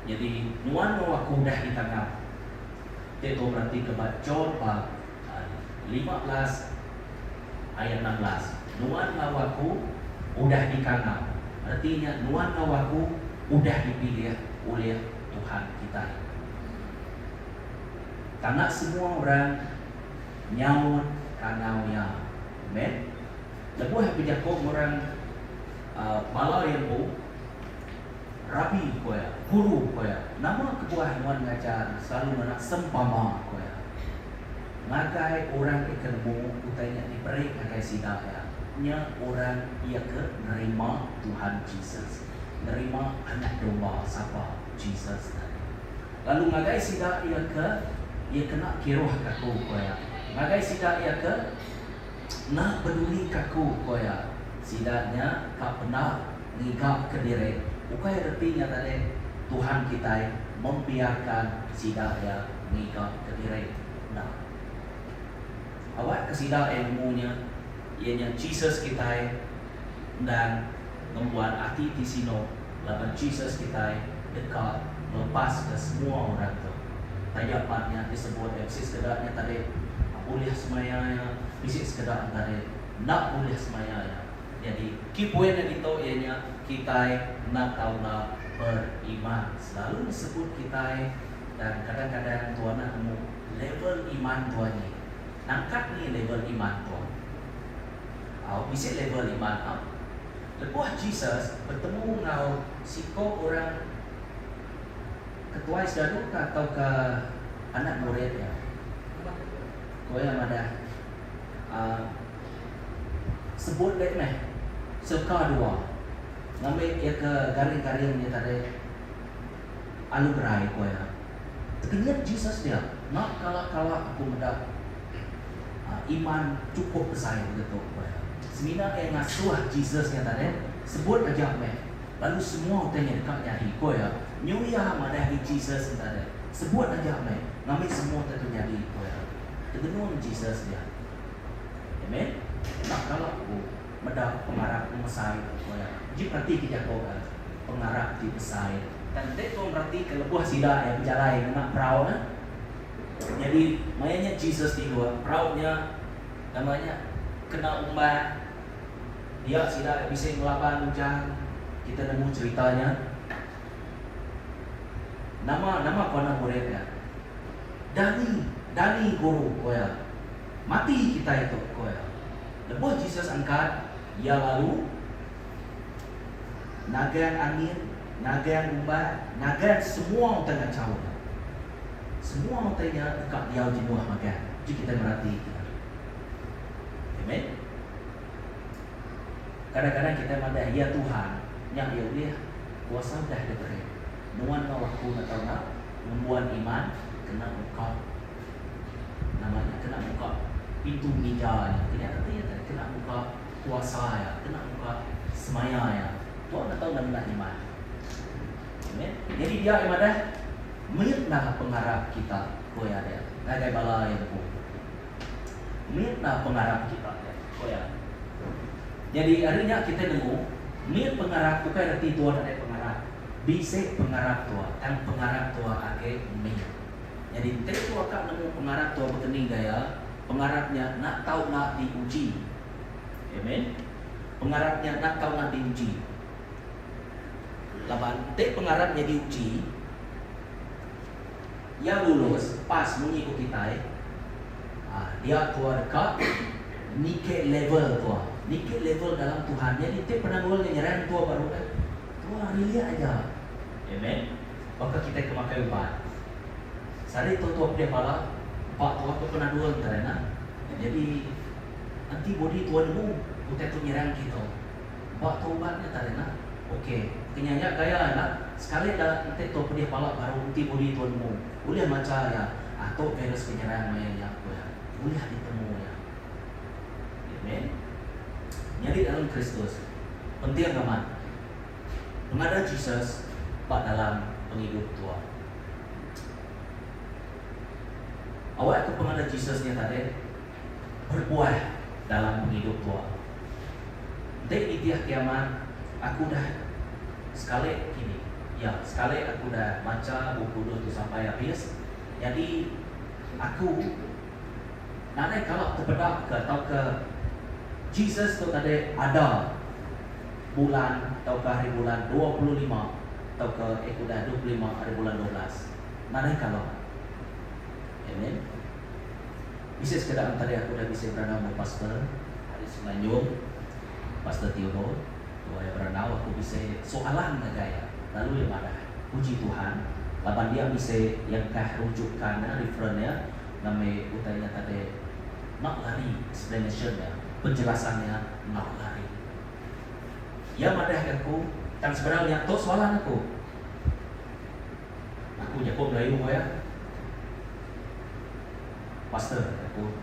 Nyadi nuan enggau aku udah ditangap. Ti tu beratika ba John bab 15 ayat 16, Nuan enggau aku udah dikangau. Reti nya nuan enggau aku udah dipilih ulih Tuhan kitai. Tanda semua orang nyaut kangau iya. Amen. Lebuh iya bejaku enggau orang bala iya empu, Rabi, ku iya, Guru, ku iya, nama kebuah nuan ngajar selalu ngena sempama, ku iya. Ngagai orang iya ke nemu utai nya diberi ngagai sida iya, nya orang iya ke nerima Tuhan Jesus, nerima Anak Domba sapa Jesus tadi. Lalu ngagai sida iya ke iya kena kiruh ke aku, ku iya. Ngagai sida iya ke enda peduli ke aku, ku iya. Sida nya ka penda ngiga kediri ukai reti nya tadi Tuhan kitai membiarkan sida iya ngiga kediri. Enda. Awak ke sida iya nemu nya iya nya Jesus kitai endang ngembuan ati ti sinu laban Jesus kitai deka ngelepaska semua orang tu. Taja pan nya disebut iya bisi sekeda nya tadi bulih semaya iya, bisi sekeda nya tadi enda bulih semaya iya. Nyadi, key point nya ditu iya nya kitai enda tau enda beriman. Selalu disebut kitai dan kadang-kadang tua enda nemu level iman tua nyi. Nangkat ni level iman tua. Au, bisi level iman au. Lebuh Jesus betemu enggau siko orang ketuai sedadu ka tauka anak murid iya, ko iya madah, aaa. Sebut dek meh seleka dua ngambi iya ke garing-garing nya tadi alu gerai ku iya. Tekenyit Jesus dia enda kala-kala aku meda iman chukup besai begitu ku iya. Semina iya ngasuh Jesus nya tadi sebut aja meh lalu semua utai nya deka nyadi ku iya. Nyu iya madah agi Jesus nya tadi sebut aja meh ngambi semua utai tu nyadi ku iya. Tegenung Jesus dia. Amen. Enda kala ku meda pengarap pemesai tu ku iya. Uji perati ke jaku iya, pengarap ti besai. Tang enti ku merati ke lebuh sida iya bejalai ngena perau nya, nyadi maya nya Jesus tinduk, perau nya nama nya kena umbak dia sida iya bisi ngelaban ujan. Kita nemu cherita nya. Nama nama ku anak murid iya? Dani, dani guru, ku iya. Mati kitai tu, ku iya. Lebuh Jesus angkat, iya lalu nagang angin, nagang umbak, nagang semua utai ngachau nya. Semua utai nya deka diau jenuh magang. Uji kitai meratika. Amen. Kadang-kadang kitai madah Iya Tuhan, nya Iya ulih, kuasa udah diberi. Nuan enggau aku enda tau enda ngembuan iman kena muka nama nya kena muka pintu mija nya. Kenya reti iya tadi kena muka kuasa iya, kena muka semaya iya. Tuan enda tau enda ngena iman. Amen. Nyadi dia iya madah mit enda pengarap kita ku iya dia ngagai bala iya empu. Mit enda pengarap kita dia ku iya. Nyadi ari nya kitai nemu mit pengarap ukai reti tuan nadai pengarap. Bisi pengarap tua tang pengarap tua agi mit. Nyadi enti tua ka nemu pengarap tua bekeni gaya, pengarap nya enda tau enda diuji. Amen. Pengarap nya enda tau enda diuji. Laban enti pengarap nya diuji, iya lulus, pas munyi ku kitai, aaa dia tua deka niki level tua. Niki level dalam Tuhan. Nyadi enti penanggul nya nyerang tua baru eh. Tua rilik aja. Amen. Baka kitai ke makai ubat. Sehari tu tua pedih pala, empa tua ke penadul enta rena. Nyadi antibody tua nemu utai tu nyerang kita. Empa tua ubat nya enta rena. Ok. Kenya nya gaya ila sekali da enti tua pedih pala baru antibody tua nemu. Ulih macha iya ah tu virus ke nyerang maya nya ku iya. Ulih ditemu iya. Amen. Nyadi dalam Kristus. Penting amat pengada Jesus ba dalam pengidup tua. Awakka pengada Jesus nya tadi berbuah dalam pengidup tua. Enti nitih kiamat, aku udah sekali kini. Ya, sekali aku udah macha Bup Kudus tu sampai abis, nyadi aku nadai kala tepeda ke tauka Jesus tu tadi ada bulan tauka hari bulan 25 tauka eh udah 25 hari bulan 12. Nadai kala. Amen. Bisi sekeda entari aku udah bisi berandau enggau pastor ari Semenanjung, Pastor Theodore. Tuai berandau aku bisi soalan ngagai iya lalu iya madah, Puji Tuhan laban dia bisi yengkah rujukan iya, reference iya ngambi utai nya tadi enda lari explanation iya, penjelasan iya enda lari. Iya madah ga aku tang sebedau nya tu soalan aku. Aku jaku Melayu enggau iya. Pastor aku,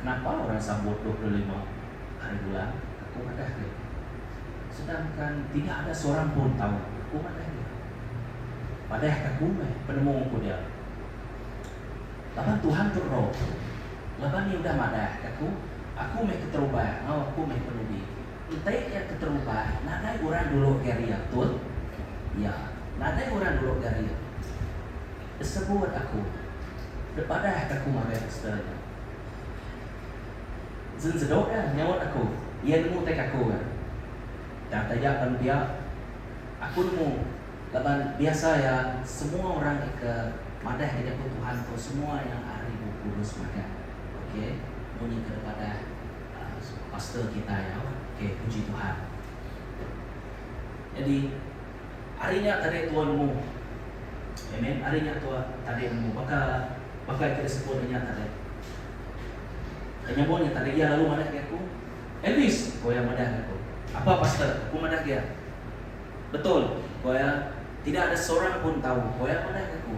kenapa orang sambut 25 hari bulan? Aku madah ke. Sedangkan tidak ada seorang pun tahu. Aku madah dia. Padah ke aku meh penemu ku dia. Laban Tuhan tu roh. Laban iya udah madah ke aku, aku meh keterubah enggau aku meh penudi. Enti iya keterubah nadai orang dulu gari iya betul? Ya, nadai orang dulu gari iya. Disebut aku. Depadah ke aku ngagai pastor nya. Zen sedok iya nyaut aku. Iya nemu utai ke aku ga. Tang taja pan pia, aku nemu laban biasa iya semua orang ke madah ke jaku Tuhan tu semua iya ari Bup Kudus magang. Ok, munyi ke depadah pastor kitai au. Ok, puji Tuhan. Nyadi ari nya tadi tua nemu. Amen. Ari nya tua tadi nemu baka baka ke disebut inya tadi. Penyambung nya tadi iya lalu madah agi aku, Elvis, ko iya madah agi aku. Apa pastor? Aku madah agi iya. Betul, ko iya, tidak ada seorang pun tahu, ko iya madah agi aku.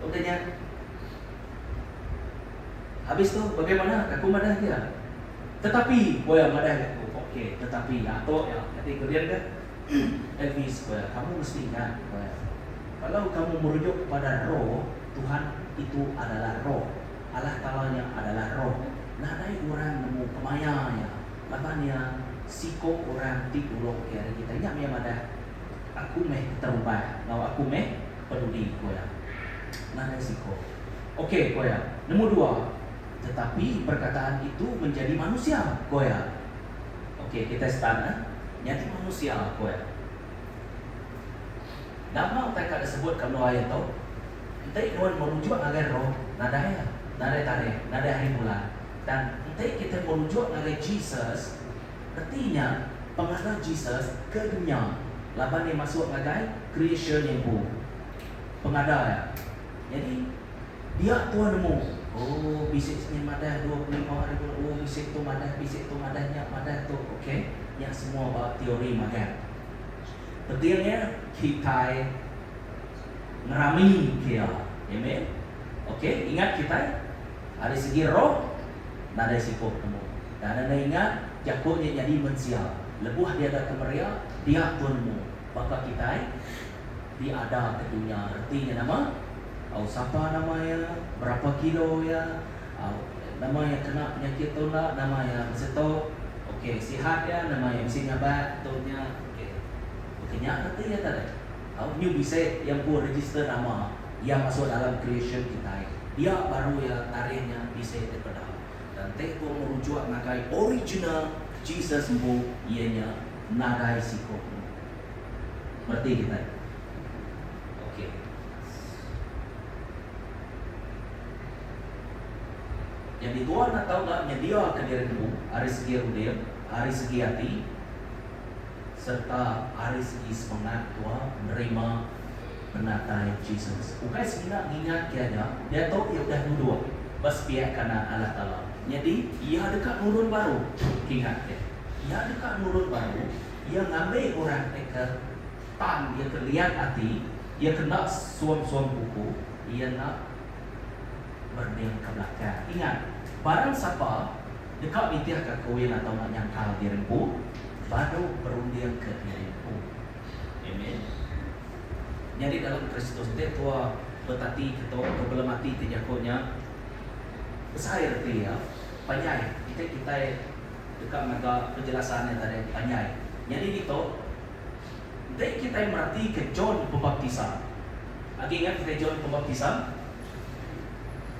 Udah nya habis tu bagaimana? Aku madah agi iya. Tetapi, ko iya madah agi aku. Okey, tetapi atok iya. Kati ko dia ke? Elvis, ko iya, kamu mesti ingat, ko iya, kalau kamu merujuk kepada roh, Tuhan itu adalah roh. Allah Taala nya adalah roh. Nadai orang nemu kemaya iya, laban iya siko orang ti dulu ke ari kitai. Nya meh iya madah, Aku meh keterubah enggau aku meh penudi, ko iya. Nadai siko. Ok, ko iya. Nemu dua, tetapi perkataan itu menjadi manusia, ko iya. Ok, kitai start eh. Nyadi manusia, ko iya. Nama utai ka disebut ka menua iya tu? Enti nuan merujuk ngagai roh, nadai iya, nadai tarikh, nadai hari bulan. Tang enti kitai merujuk ngagai Jesus, reti nya pengada Jesus ke dunya laban iya masuk ngagai creation iya empu. Pengada iya. Nyadi dia tua nemu, oh bisi nyin madah 25 hari bulan, oh bisi tu madah, bisi tu madah nya madah tu. Okay, nya semua ba teori magang. Penting nya kitai ngerami ke iya. Amen. Ok, ingat kitai ari segi roh nadai siko betemu. Dan enda ingat jaku nya nyadi mensia. Lebuh diada ke meria, dia tu nemu baka kitai diada ke dunya reti nya nama? Au sapa nama iya, berapa kilo iya, au nama iya kena penyakit tu enda, nama iya bisi tu. Ok, sihat iya, nama iya bisi nyabak tu nya. Ok. Ok nya reti iya tadi. Au nyu bisi iya empu register nama iya masuk dalam creation kitai. Dia baru iya tarikh nya bisi dipeda. Dan enti ku merujuk ngagai original Jesus empu iya nya nadai siko nemu. Mereti kitai. Ok. Nyadi tuan atau enda nyendia ke diri empu ari segi runding, ari segi ati. Sereta ari segi semengat tua nerima penatai Jesus. Ukai semina ngingatka aja, diatu iya udah duduk ba sepiak kanan Allah Taala. Nyadi, iya deka nurun baru. Kingatka, iya deka nurun baru, iya ngambi orang ti ke tan, iya ke liat ati, iya ke enda suam-suam kuku, iya enda merening ke belakang. Ingat, barang sapa deka nitihka aku iya enda tau enda nyangkal diri empu. Badu berundingka diri empu. Amen. Nyadi dalam Kristus ti tua betati ke tu atau belemati ke jaku nya besai reti iya panjai enti kitai deka ngaga penjelasan iya tadi panjai. Nyadi ditu. Enti kitai meratika John Pembaptisa, agi ingat kitai John Pembaptisa?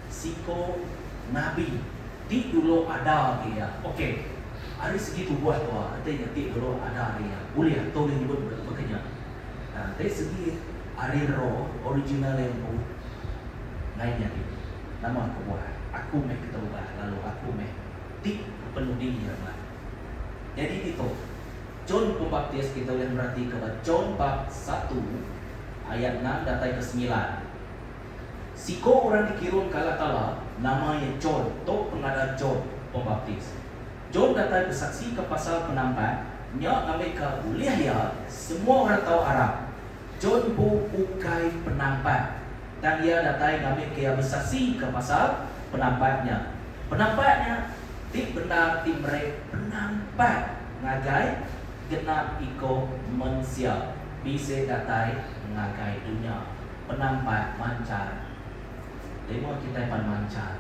Siko nabi ti dulu ada agi iya. Ok, ari segi tubuh tua reti nya ti dulu ada agi iya. Ulih tu ulih nyebut baka nya. Tang enti segi ari roh original iya empu ngai nyadi. Nama kebuah aku meh keterubah lalu aku meh ti kepenudi iya ba. Nyadi ditu. John Pembaptis kita ulih meratika ba John bab satu ayat enam datai ke semilan. Siko orang dikirumka Allah Taala, nama iya John, tu pengada John Pembaptis. John datai besaksika pasal penampak nya ngambika ulih iya semua orang tau arap. John empu ukai penampak, tang iya datai ngambika iya besaksika pasal penampak nya. Penampak nya ti bendar ti meri penampak ngagai genap iko mensia bisi datai ngagai dunya. Penampak manchar. Lima kitai pan manchar.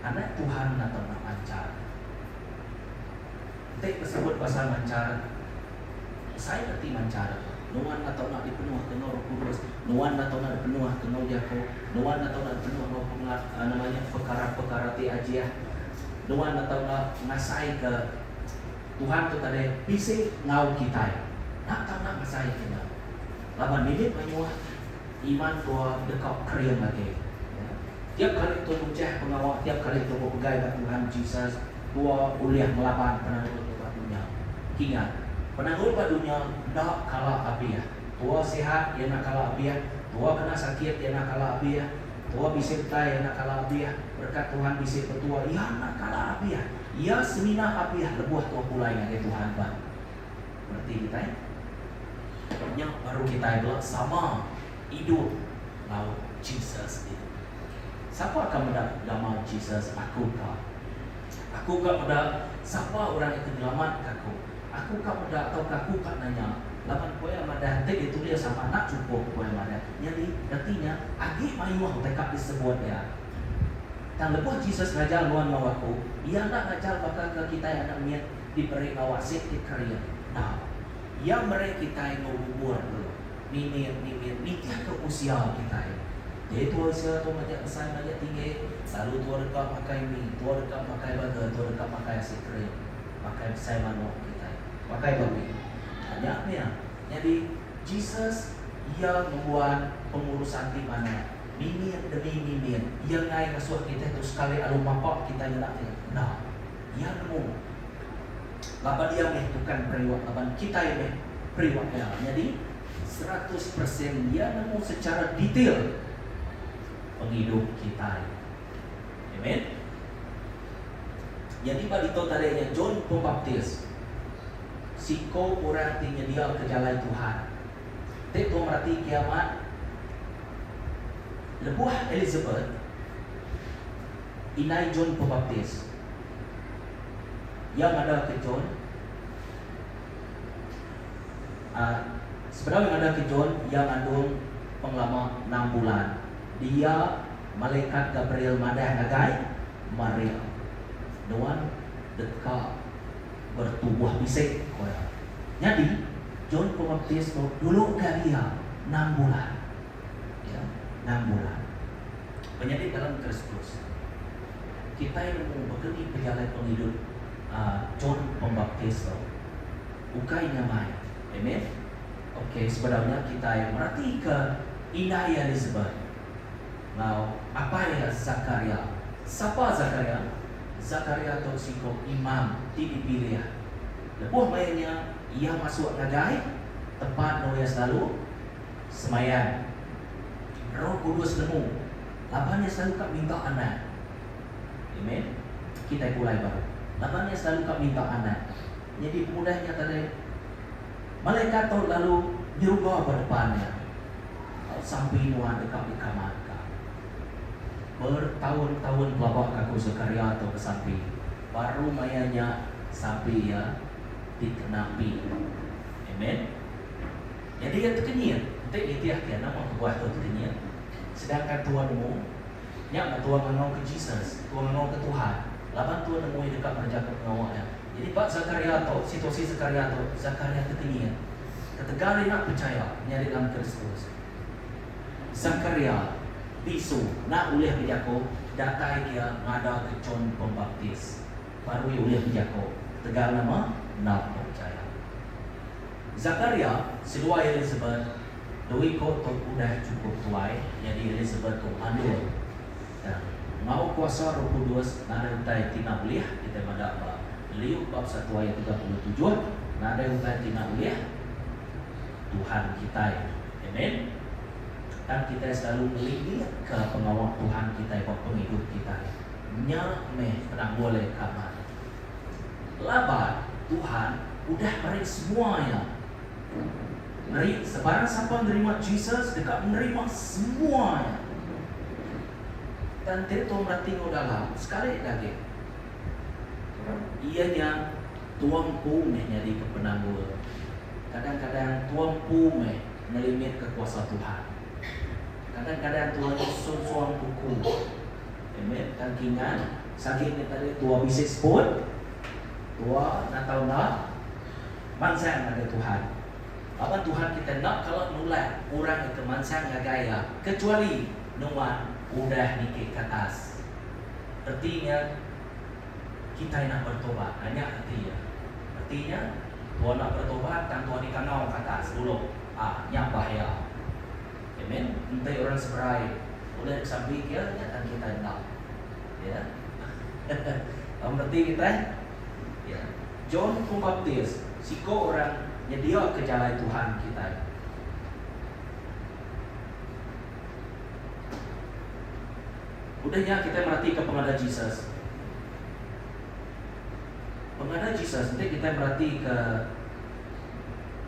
Anak Tuhan enda tau enda manchar. Enti besebut pasal manchar, besai reti manchar tu. Nuan enda tau enda dipenuhka enggau Roh Kudus, nuan enda tau enda dipenuhka enggau jaku, nuan enda tau enda dipenuh enggau penga nama nya pekara-pekara ti ajih. Nuan enda tau enda ngasaika Tuhan tu tadi bisi enggau kitai. Enda tau enda ngasaika nya. Laban mimit mayuh iman tua deka kering agi. Tiap kali tua nujah pengawa, tiap kali tua bepegai ba Tuhan Jesus, tua ulih ngelaban penanggul tu ba dunya. Kingat, penanggul ba dunya enda kala abih. Tua sihat iya enda kala abih, tua kena sakit iya enda kala abih, tua bisi utai iya enda kala abih, berekat Tuhan bisi ba tua iya enda kala abih. Iya semina abih lebuh tua pulai ngagai Tuhan ba. Reti kitai, nya baru kitai bela sama idup enggau Jesus ditu. Sapa ka meda gamal Jesus aku ka? Aku ka meda sapa orang iya ke nyelamatka aku. Aku ka meda tauka aku ka nanya laban ku iya madah enti ditulis sama enda chukup ku iya madah. Nyadi reti nya agi mayuh utai ka disebut iya. Tang lebuh Jesus ngajar nuan enggau aku, iya enda ngajar baka ke kitai anak mit diberi enggau asid ti kering. Enda. Iya meri kitai enggau bubur dulu, mimit mimit nitihka usia kitai. Ti tua usia tua majak besai majak tinggi, lalu tua deka makai mi, tua deka makai burger, tua deka makai asid kering, makai besai manuk kitai, makai babi. Nya meh iya. Nyadi, Jesus iya ngembuan pengurusan ti manah. Mimit demi mimit, iya enggai ngasuh kitai tu sekali alu mapa kitai ngena ti. Enda. Iya nemu. Laban iya meh tukang periuk laban kitai meh periuk iya. Nyadi, 100% iya nemu secara detail pengidup kitai. Amen. Nyadi ba ditu tadi nya John Pembaptis, siko orang ti nyediaka jalai Tuhan. Ti tua merati kiamat lebuh Elizabeth indai John Pembaptis, Iya ngadaka John uhh sebedau iya ngadaka John, iya ngandung pengelama enam bulan. Dia malaikat Gabriel madah ngagai Maria, Nuan deka bertubuh bisi, ku iya. Nyadi, John Pemaptis tu dulu ke ari iya enam bulan. Ya, enam bulan. Menyadi dalam Kristus. Kitai nemu baka ni pejalai pengidup John Pembaptis tu. Ukai nyamai. Amen. Ok, sebedau nya kitai meratika indai iya Elizabeth enggau apai iya Zakaria. Sapa Zakaria? Zakaria tu siku imam ti dipilih. Lebuh maya nya, iya masuk ngagai tempat endur iya selalu semayang. Roh Kudus nemu laban iya selalu ka minta anak. Amen. Kitai pulai baru. Laban iya selalu ka minta anak. Nyadi pengudah nya tadi malaikat tu lalu nyeruga ba depan iya. Tau sampi nuan deka dikamatka. Bertaun-taun pelaba ka ku Zekaria tu besampi. Baru maya nya sampi iya dikenapi. Amen. Nyadi iya tekenyit, enti nitih ke nama kebuah tu tekenyit, sedangkan tua nemu, nya meh tua ngangau ke Jesus, tua ngangau ke Tuhan, laban tua nemu iya deka ngereja ke pengawa iya. Nyadi ba Zakaria tu, situasi Zakaria tu, Zakaria tekenyit. Ketegal iya enda pechaya menyadi dalam Kristus. Sakaria, bisu, enda ulih bejaku, datai ke iya ngadaka John Pembaptis. Baru iya ulih bejaku. Ketegal nama? Enda pechaya. Zakaria seduai Elisabet dua iku tu udah chukup tuai, nyadi Elisabet tu mandul. Tang, enggau kuasa Roh Kudus nadai utai ti enda ulih, kitai meda ba Liuk bab satu ayat 37, nadai utai ti enda ulih Tuhan kitai. Amen. Tang kitai selalu ngelingkka pengawa Tuhan kitai ba pengidup kitai. Nya meh penanggul iya ke amat. Laban Tuhan udah meri semua iya. Meri sebarang sapa nerima Jesus deka nerima semua iya. Tang enti tua mereti enggau dalam sekali da agi, iya nya tua empu meh nyadika penanggul. Kadang-kadang tua empu meh ngelimitka kuasa Tuhan. Kadang-kadang tua nyusun suang buku. Amen. Tang kingat, sagi nya tadi tua bisi seput, tua enda tau enda mansang ngagai Tuhan. Laban Tuhan kitai enda kala nulak orang ke mansang ngagai Iya kecuali nuan udah niki ke atas. Reti nya kitai enda bertobat. Nah nya reti iya. Reti nya tua enda bertobat tang tua dikangau ke atas dulu. Ah nya bahaya. Amen. Enti orang seberai ulih disambi kia nya tang kitai enda. Ya. Tau mereti kitai? Ya. John Pembaptis siko orang nyediaka jalai Tuhan kitai. Udah nya kitai meratika pengada Jesus. Pengada Jesus enti kitai meratika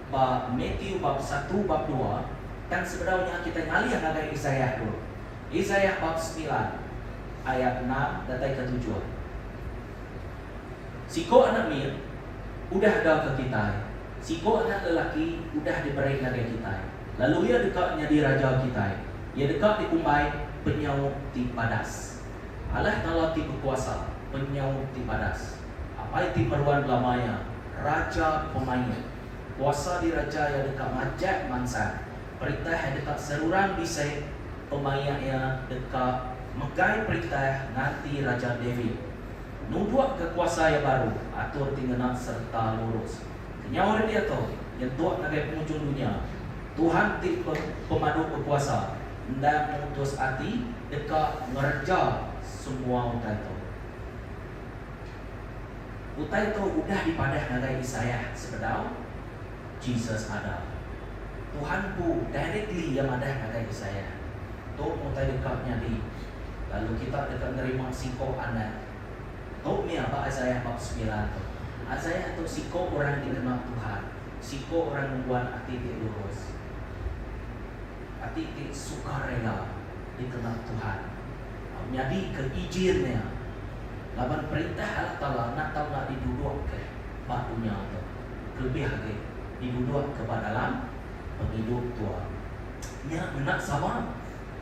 ba Matthew bab satu bab dua, tang sebedau nya kitai ngalih ngagai Isaiah dulu. Isaiah bab semilan ayat enam datai ke tujuh. Siko anak mit udah ada ke kitai, siko anak lelaki udah diberi ngagai kitai, lalu iya deka nyadi raja kitai. Iya deka dikumbai Penyaup ti Badas. Allah Taala ti Bekuasa, Penyaup ti Badas. Apai ti meruan belama iya, Raja Pemaik. Kuasa diraja iya deka majak mansang. Perintah iya deka seruran bisi, pemaik iya deka megai perintah nganti Raja David. Nudukka kuasa iya baru, atur ti ngena sereta lurus. Kenyau ari diatu, nyentuk ngagai pengujung dunya, Tuhan ti Pemadu Bekuasa endang mutus ati deka ngereja semua utai tu. Utai tu udah dipadah ngagai Isaiah sebedau Jesus ada. Tuhan empu directly iya madah ngagai Isaiah, Tu utai deka nyadi, lalu kita deka nerima siko anak. Tu mih ba Isaiah bab semilan tu. Isaiah tu siko orang ti kena Tuhan, siko orang ngembuan ati ti lurus, ati ti sukarela dikena Tuhan. Nyadika ijin iya laban perintah Allah Taala enda tau enda didudukka ba dunya tu, kelebih agi didudukka ba dalam pengidup tua. Nya ngena sama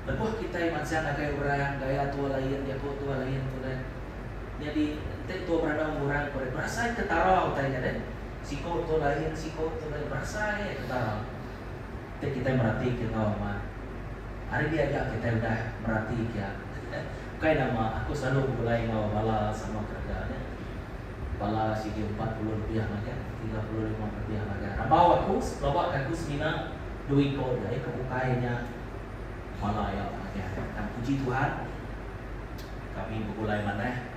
lebuh kitai mansang ngagai orang gaya tua lain, jaku tua lain tu deh. Nyadi enti tua berandau enggau orang ku deh berasai ketara utai nya deh. Siko tu lain, siko tu lain berasai ketara. Ti kitai meratika enggau amat. Ari dia aja kitai udah merati kia. Ukai nama aku selalu begulai enggau bala sama kereja nya. Bala sigi 40 lebih magang, 35 lebih magang. Rambau aku pelaba ke aku semina dua iko aja ke bukai nya bala iya magang. Tang puji Tuhan kami begulai manah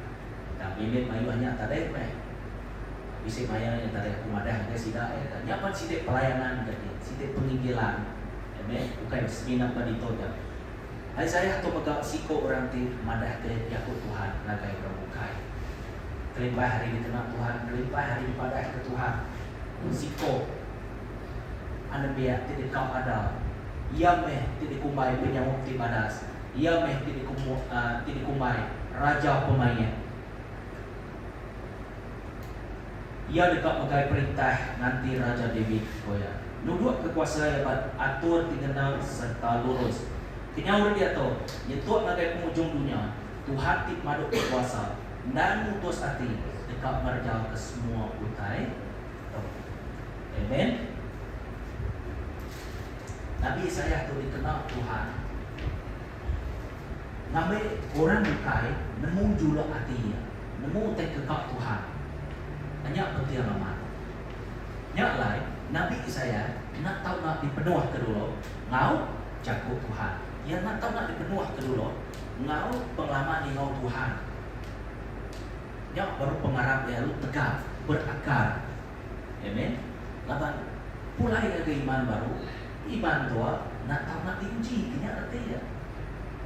tang mimit mayuh nya tadi meh. Bisi maya nya tadi aku madah ngagai sida iya ka nya pan siti pelayanan ga ti, siti penginjilan. Amen. Ukai semina ba ditu aja. Isaiah tu mega siku orang ti madahka jaku Tuhan ngagai orang bukai. Kelimpah ari dikena Tuhan, kelimpah ari dipadahka Tuhan, siku anembiak ti deka ada, iya meh ti dikumbai penyaup ti badas, iya meh ti dikumbai Raja Pemaik. Iya deka megai perintah nganti Raja David, ku iya. Nudukka kuasa iya ba atur ti ngena sereta lurus. Kenyau ari diatu, nyentuk ngagai pengujung dunya, Tuhan ti Pemadu Bekuasa endang mutus ati deka ngerejaka semua utai tu. Amen. Nabi Isaiah tu dikena Tuhan ngambi orang bukai nemu juluk ati iya, nemu utai keka Tuhan. Nya penting amat. Nya alai, Nabi Isaiah enda tau enda dipenuhka dulu enggau jaku Tuhan. Iya enda tau enda dipenuhka dulu enggau pengelama ninga Tuhan. Nya baru pengarap iya lalu tegap, berakar. Amen. Laban pulai ngagai iman baru, iman tua enda tau enda diuji ke nya reti iya.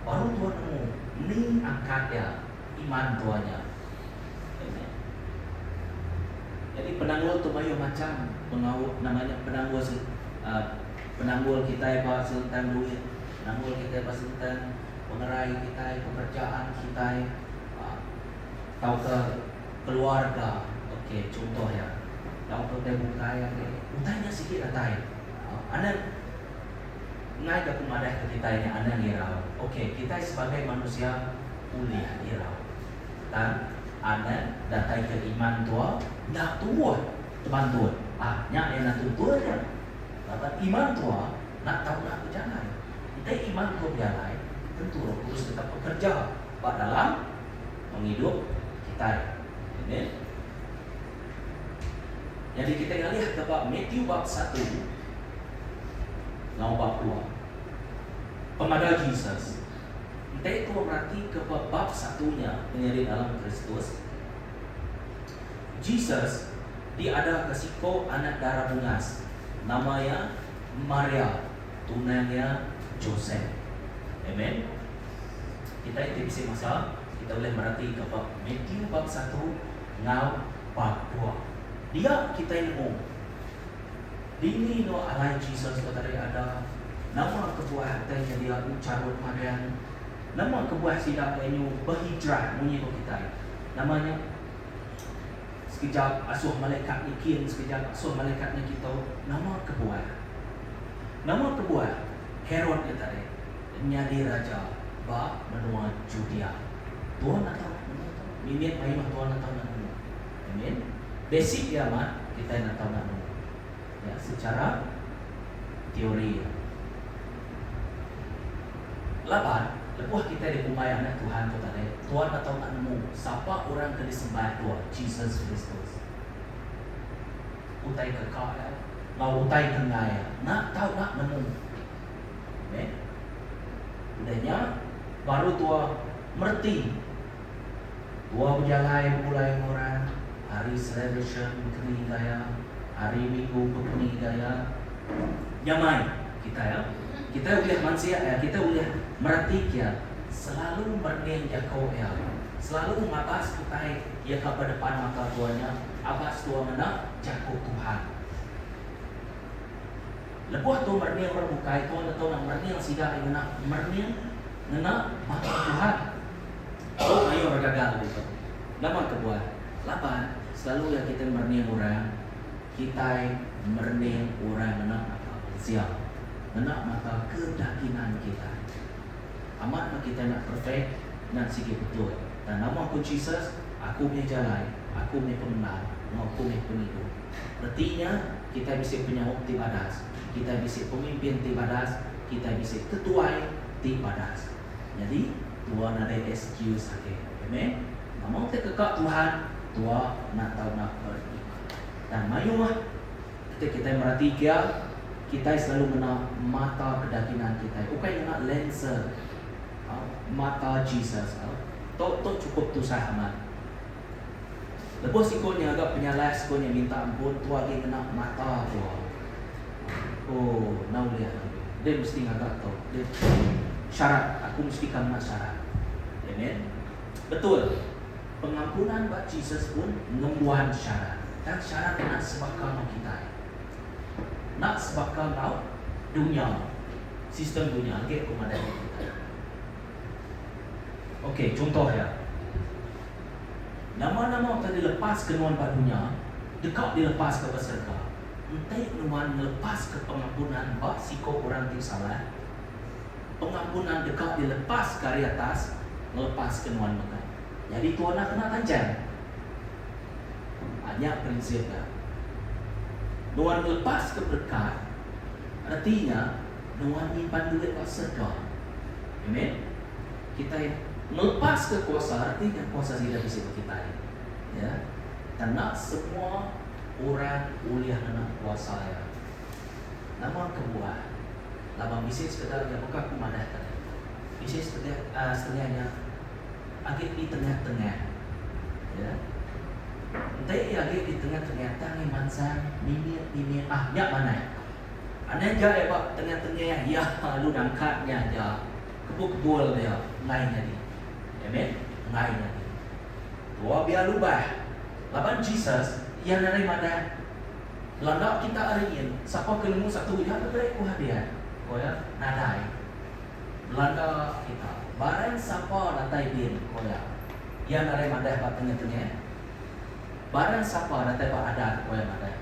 Baru tua nemu ni angkat iya iman tua nya. Amen. Jadi penanggul tu mayuh macham pengawa nama nya penanggul uhh penanggul kitai ba selentang duit, penanggul kitai ba selentang pengerai kitai, pekerjaan kitai uhh tauka keluarga ok chuntoh iya tauka utai bukai agi utai nya sigi datai anang enggai ka ku madah ke kitai nya anang irau ok kitai sebagai manusia ulih irau tang anang datai ke iman tua enda tumbuh tebantut ah nya iya tuntut nya laban iman tua enda tau enda bejalai enti iman tua bejalai tentu roh kudus tetap bekerja ba dalam pengidup kitai. Amen. Nyadi kitai ngalihka ba Matthew bab satu enggau bab dua. Pemada Jesus. Enti tua meratika ba bab satu nya menyadi dalam Kristus, Jesus diadaka siko anak dara bungas nama iya Maria, tunang iya Josep. Amen. Kitai ti bisi masa, kita ulih meratika bab Matthew bab satu enggau bab dua. Dia kitai nemu dini endur alai Jesus tu tadi ada, nama kebuah utai nya dia charut magang, nama kebuah sida ke nyu behijrah munyi ko kitai. Nama nya sekejap asuh malaikat nyikin, sekejap asuh malaikat nyikitu, nama kebuah? Nama kebuah Herod nya tadi nyadi raja ba menua Judea. Tuan atau anak nemu tu? Mimit mayuh tuan atau anak nemu. Amin. Basic iya amat kitai enda tau enda nemu. Ya, secara teori iya. Laban lebuh kitai dikumbai anak Tuhan tu tadi, tuan enda tau enda nemu sapa orang ke disembah tua, Jesus Kristus. Utai ke ka iya enggau utai ke enggai iya enda tau enda nemu. Meh. Udah nya baru tua mereti. Tua bejalai begulai enggau orang, hari celebration bekeni gaya, hari minggu bekeni gaya. Nyamai kitai au. Kitai ulih mansik iya, kitai ulih mereti kia selalu merening jako iya. Selalu ngabas utai iya ka ba depan mata tua nya, abas tua ngena jako Tuhan. Lebuh tu merening orang bukai, Tuan tentu enda merening sida ari ngena merening ngena mata Tuhan. Tu mayuh orang gagal ditu. Nama kebuah? Laban selalu iya kitai merening orang, kitai merening orang ngena mata mensia, ngena mata kedakinan kitai. Amat meh kitai enda perfect, enda sigi betul. Tang nama ku Jesus, Aku meh jalai, aku meh pemendar, enggau aku meh pengidup. Reti nya, kitai bisi penyaup ti badas, kitai bisi pemimpin ti badas, kitai bisi ketuai ti badas. Nyadi, tua nadai excuse agi. Amen. Nama utai keka Tuhan, tua enda tau enda beriman. Tang mayuh enti kitai merati kia, kitai selalu ngena mata kedagingan kitai, ukai ngena lense mata Jesus. Tu tu chukup tusah amat. Lebuh siku nya ga penyalah siku nya minta ampun tua agi ngena mata tua. Oh enda ulih agi. Dia mesti ngaga tu. Dia syarat aku mesti ka ngena syarat. Amen. Betul. Pengampunan ba Jesus pun ngembuan syarat. Tang syarat enda sebaka enggau kitai. Enda sebaka enggau dunya. Sistem dunya agi aku madah ngagai kitai. Okey, chunto iya. Nama-nama utai dilepaska nuan ba dunya, deka dilepaska ba serega. Enti nuan ngelepaska pengampunan ba siku orang ti salah, pengampunan deka dilepaska ari atas ngelepaska nuan mega. Nyadi tuan enda kena tanchang. Nya prinsip iya. Nuan ngelepaska berekat, reti nya. Nuan nyimpan duit ba serega. Amen. Kitai ngelepaska kuasa reti nya kuasa sida bisi ba kitai. Ya. Tang enda semua orang ulih ngena kuasa iya. Nama kebuah? Laban bisi sekeda nya baka aku madah tadi. Bisi setengah uhh setengah nya agi di tengah-tengah. Ya. Enti iya agi di tengah-tengah tang iya mansang mimit-mimit ah nya manah. Anang ja iya ba tengah-tengah iya lalu nangkat nya aja. Kebul-kebul dia enggai nyadi. Amen. Enggai nyadi. Tua biar lubah. Laban Jesus iya nadai madah Belanda kita ari nyin, sapa ke nemu satu iya ke beri ku hadiah. Ko iya, nadai. Belanda kita, barang sapa datai din, ko iya. Iya nadai madah ba tengah-tengah. Barang sapa datai ba adat, ko iya madah,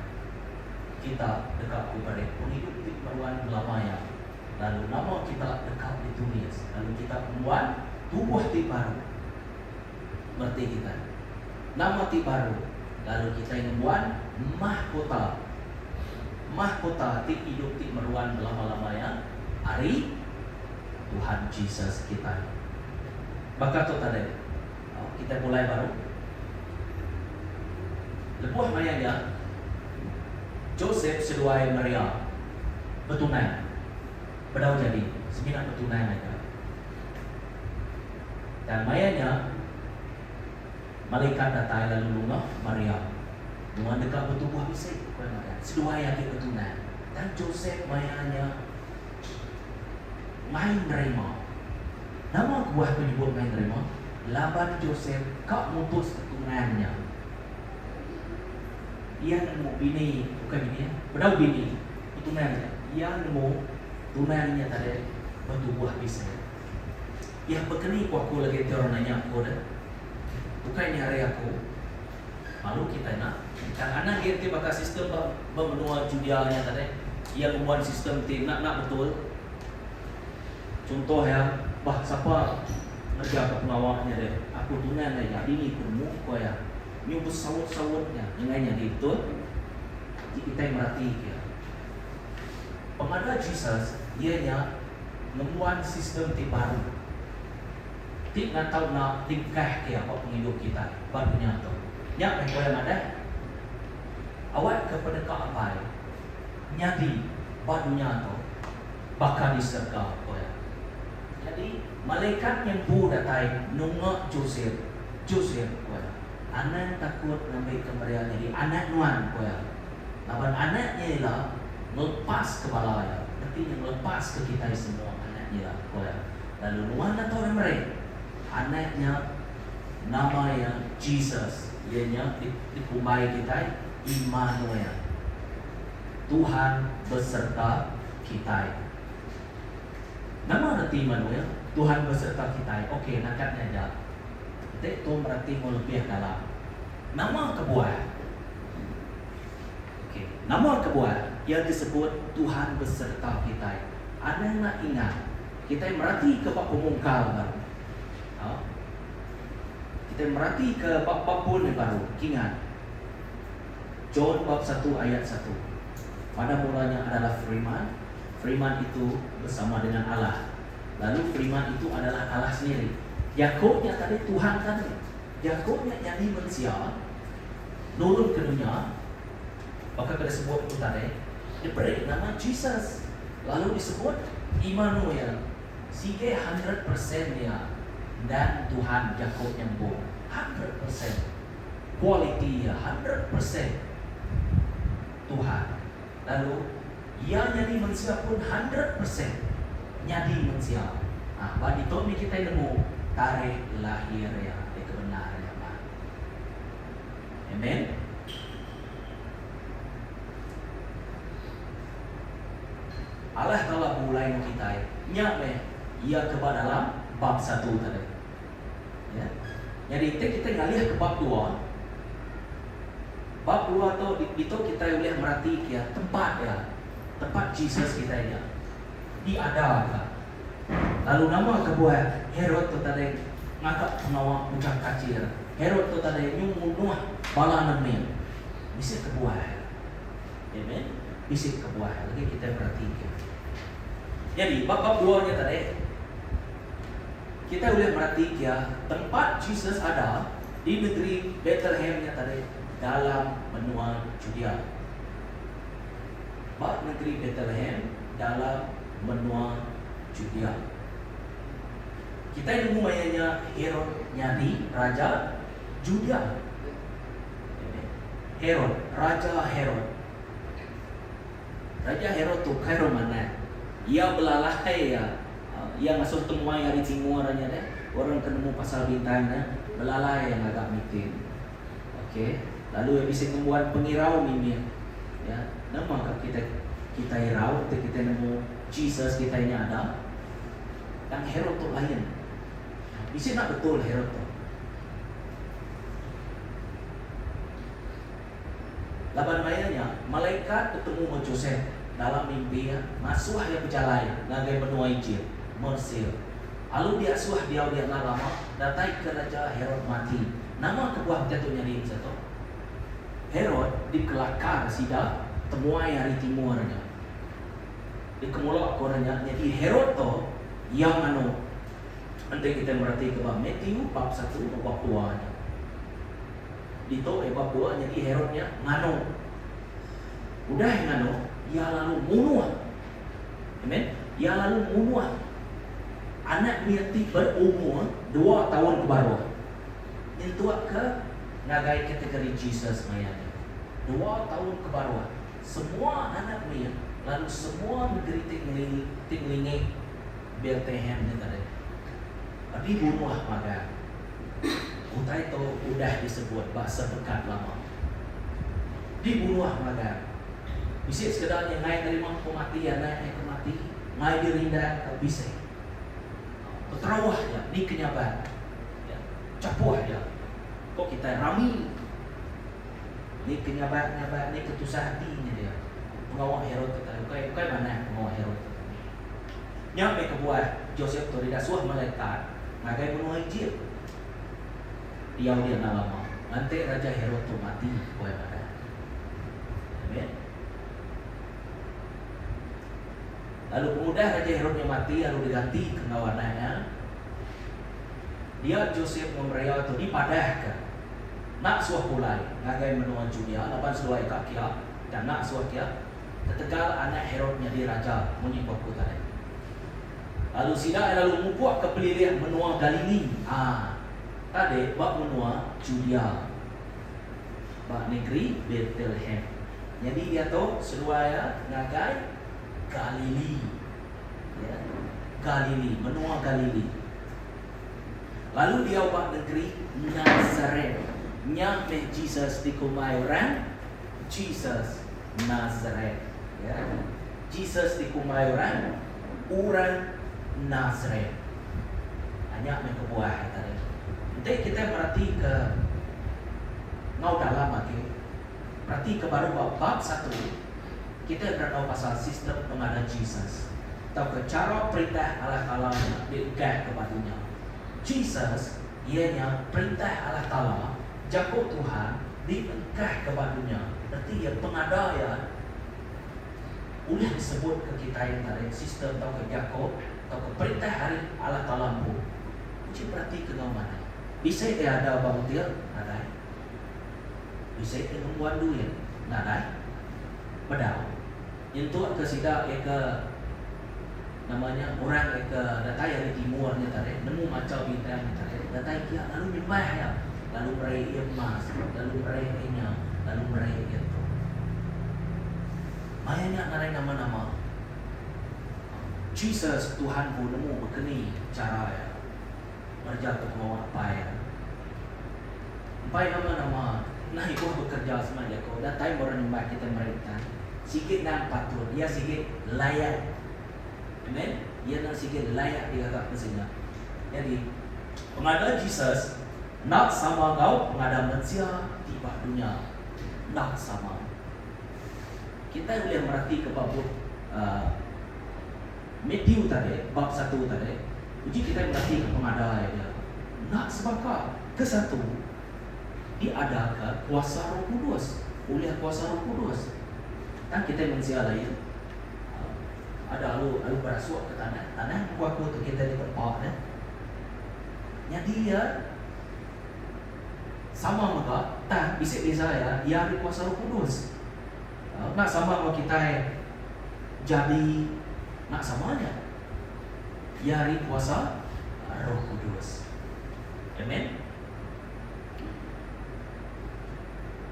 kita deka ku beri pengidup ti meruan belama iya, lalu nama kita deka ditulis, lalu kita ngembuan tubuh ti baru. Mereti kitai. Nama ti baru lalu kitai ngembuan mahkota. Mahkota ti idup ti meruan belama-lama iya ari Tuhan Jesus kitai. Baka tu tadi. Kitai pulai baru. Lebuh maya nya, Josep seduai Maria betunang. Bedau jadi, semina betunang aja. Tang maya nya, malaikat datai lalu nunga Maria. Nuan deka betubuh bisi, ku iya madah. Seduai agi betunang. Tang Josep maya nya mai nerima. Nama kebuah aku nyebut mai nerima? Laban Josep ka mutus betunang nya. Iya nemu bini, bukai bini iya, bedau bini, betunang nya. Iya nemu tunang nya tadi betubuh bisi. Iya bekeni ku aku lagi enti orang nanya aku deh. Ukai nya ari aku. Malu kitai enda. Tang anang agi enti baka sistem ba ba menua Judea nya tadi, iya ngembuan sistem ti enda enda betul. Chunto iya, bah sapa ngereja ka pengawa nya deh, aku tunang aja dini ku nemu ko iya. Nyu besaut-saut nya nyengai nyadi betul. Ti kitai merati ke iya. Pemada Jesus iya nya ngembuan sistem ti baru ti enda tau enda diengkahka iya ba pengidup kitai ba dunya tu. Nya meh ku iya madah, Awakka peneka Apai nyadi ba dunya tu baka di serega, ku iya. Nyadi, malaikat nya empu datai nunga Josep. Josep, ku iya, anang takut ngambika Maria nyadi anak nuan, ku iya. Laban anak nya ila ngelepaska bala iya, reti nya ngelepaska kitai semua anak nya ila, ku iya. Lalu nuan enda tau meri anak nya nama iya Jesus, iya nya dikumbai kitai Immanuel, Tuhan besereta kitai. Nama reti Immanuel, Tuhan besereta kitai? Ok, nangkat nya aja. Enti tu mereti enggau lebih dalam. Nama kebuah? Ok, nama kebuah iya disebut Tuhan besereta kitai? Anang enda ingat, kitai meratika ba pemungkal baru. Au. Kitai meratika ba ba pun nya baru. Kingat. John bab satu ayat satu. Pada mulanya adalah Firman, Firman itu bersama dengan Allah. Lalu Firman itu adalah Allah sendiri. Jaku nya tadi Tuhan tadi. Jaku nya nyadi mensia nurun ke dunya baka ke disebut ku tadi diberi nama Jesus lalu disebut Immanuel sige 100% iya endang Tuhan jaku nya empu 100% kualiti iya 100% Tuhan lalu iya nyadi mensia pun 100% nyadi mensia. Ha ba ditu mih kitai nemu tarikh lahir iya ti kebendar iya ba. Amen. Allah Taala begulai enggau kitai nya meh iya ke ba dalam bab satu tadi. Ya. Nyadi enti kitai ngalih ke bab dua, bab dua tu ditu kitai ulih merati ke tempat iya, tempat Jesus kitai nya diadaka. Lalu nama kebuah Herod tu tadi ngaga pengawa muchak kachir? Herod tu tadi nyu munuh bala anak mit. Bisi kebuah. Amen. Bisi kebuah. Lagi kitai beratika. Nyadi, ba bab dua nya tadi, kitai ulih mereti kia tempat Jesus ada di negeri Betlehem nya tadi dalam menua Judea. Ba negeri Betlehem dalam menua Judea. Kitai nemu maya nya Herod nyadi raja Judea. Herod, Raja Herod. Raja Herod tu ukai orang manah. Iya belalai iya. Iya ngasuh temuai ari timur nya deh, orang ke nemu pasal bintang nya, belalai iya ngaga meeting. Ok, lalu iya bisi ngembuan pengirau mimit. Ya, nama ka kitai kitai irau enti kitai nemu Jesus kitai nya ada? Tang Herod tu lain. Bisi enda betul Herod tu? Laban maya nya, malaikat betemu enggau Josep dalam mimpi iya, ngasuh iya bejalai ngagai menua Ejip, Mesir. Alu diasuh diau dia enda lama, datai ke Raja Herod mati. Nama kebuah utai tu nyadi masa tu? Herod dikelakar sida temuai ari timur nya. Dikemula ke orang nya nyadi Herod tu iya nganu. Enti kitai meratika ba Matthew bab satu enggau bab dua nya. Ditu iya bab dua nyadi Herod nya nganu. Udah iya nganu, iya lalu munuh. Amen. Iya lalu munuh anak mit ti berumur dua taun ke baruh. Nyentuk ke ngagai kategori Jesus maya nya. Dua taun ke baruh. Semua anak mit lalu semua negeri ti ti ngelingi Betlehem nya tadi dibunuh magang. Utai tu udah disebut ba Sempekat Lama. Dibunuh magang. Bisi sekeda nya enggai nerima pemati anak nya ke mati, enggai dirindang tau bisi. Beterauh nya ni kenyaban nya, chapuh nya. Ko kitai rami. Ni kenyaban-nyaban ni ketusah ati nya dia. Pengawa Herod tu tadi ukai ukai manah pengawa Herod tu tadi. Nya meh kebuah Josep tu didasuh malaikat ngagai menua Ejip. Diau dia enda lama nganti Raja Herod tu mati, ku iya madah. Amen. Lalu pengudah Raja Herod nya mati lalu diganti ke enggau anak iya, dia Josep enggau Maria tu dipadahka enda suah pulai ngagai menua Judea laban seduai ka kia tang enda suah kia ketegal anak Herod nyadi raja munyi ku aku tadi. Lalu sida iya lalu mupuk ke pelilih menua Galili, a tadi ba menua Judea, ba negeri Betlehem. Nyadi diatu seduai iya ngagai Galili. Ya, Galili, menua Galili. Lalu diau ba negeri Nasaret. Nya meh Jesus dikumbai orang Jesus Nasaret. Ya. Jesus dikumbai orang orang Nasaret. A Nya meh kebuah iya tadi. Enti kitai meratika enggau dalam agi, peratika baru ba bab satu, kitai berandau pasal sistem pengada Jesus tauka chara Perintah Allah Taala nya diengkahka ba dunya. Jesus iya nya Perintah Allah Taala, Jaku Tuhan, diengkahka ba dunya. Reti iya pengada iya. Ulih disebut ke kitai entara sistem tauka jako tauka perintah ari Allah Taala empu. Uji perati ke enggau manah. Bisi iya ada ba hotel? Nadai. Bisi iya ngembuan duit? Nadai. Bedau. Nyentuk ke sida iya ke nama nya orang iya ke datai ari timur nya tadi nemu macha bintang nya tadi datai kia lalu nyembah iya lalu meri iya emas lalu meri iya nya lalu meri iya tu. Maya nya nadai nama-nama. Jesus Tuhan ku nemu bekeni chara iya ngereja ke pengawa Apai iya. Empai nama-nama nah ibuh bekerja sema jaku datai meh orang nyembah kitai meri utai. Sigi endang patut iya sigi layak. Amen. Iya endang sigi layak digaga ke sida. Nyadi pengada Jesus enda sama enggau pengada mensia ti ba dunya. Enda sama. Kitai ulih meratika ba bup Matthew tadi, bab satu tadi, uji kitai meratika pengada iya dia. Enda sebaka. Kesatu, diadaka kuasa Roh Kudus, ulih kuasa Roh Kudus. Tang kitai mensia lain. Ada alu alu berasuk ke tanah. Tanah ku aku tu kitai ditempa deh. Nyadi iya sama mega tang bisi beza iya, iya ari kuasa Roh Kudus. Enda sama enggau kitai jadi enda sama nya. Iya ari kuasa Roh Kudus. Amen.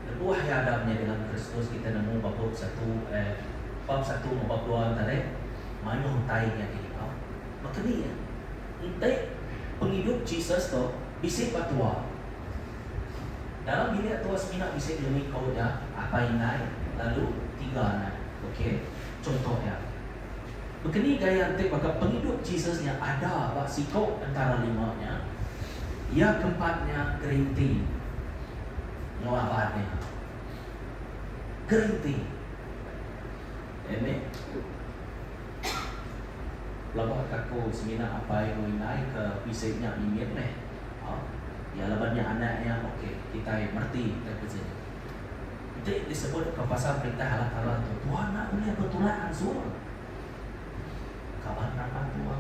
Lebuh iya ada menyadi dalam Kristus kitai nemu ba bab satu eh bab satu enggau bab dua tadi mayuh utai nyadi. Baka ni iya? Enti pengidup Jesus tu bisi ba tua. Dalam bilik tua semina bisi lima iku ja, apai indai lalu tiga anak. Ok, chunto iya. Baka ni gaya enti baka pengidup Jesus nya ada ba siku entara lima nya? Iya keempat nya gerinti ngelaban iya. Gerinti. Amen. Pelaba ka aku semina apai enggau indai ke bisi nya mimit meh. Ya laban nya anak iya ok kitai mereti utai ku sida. Enti disebut ka pasal perintah Allah Taala tu tua enda ulih betulak ansur. Kaban raban tua,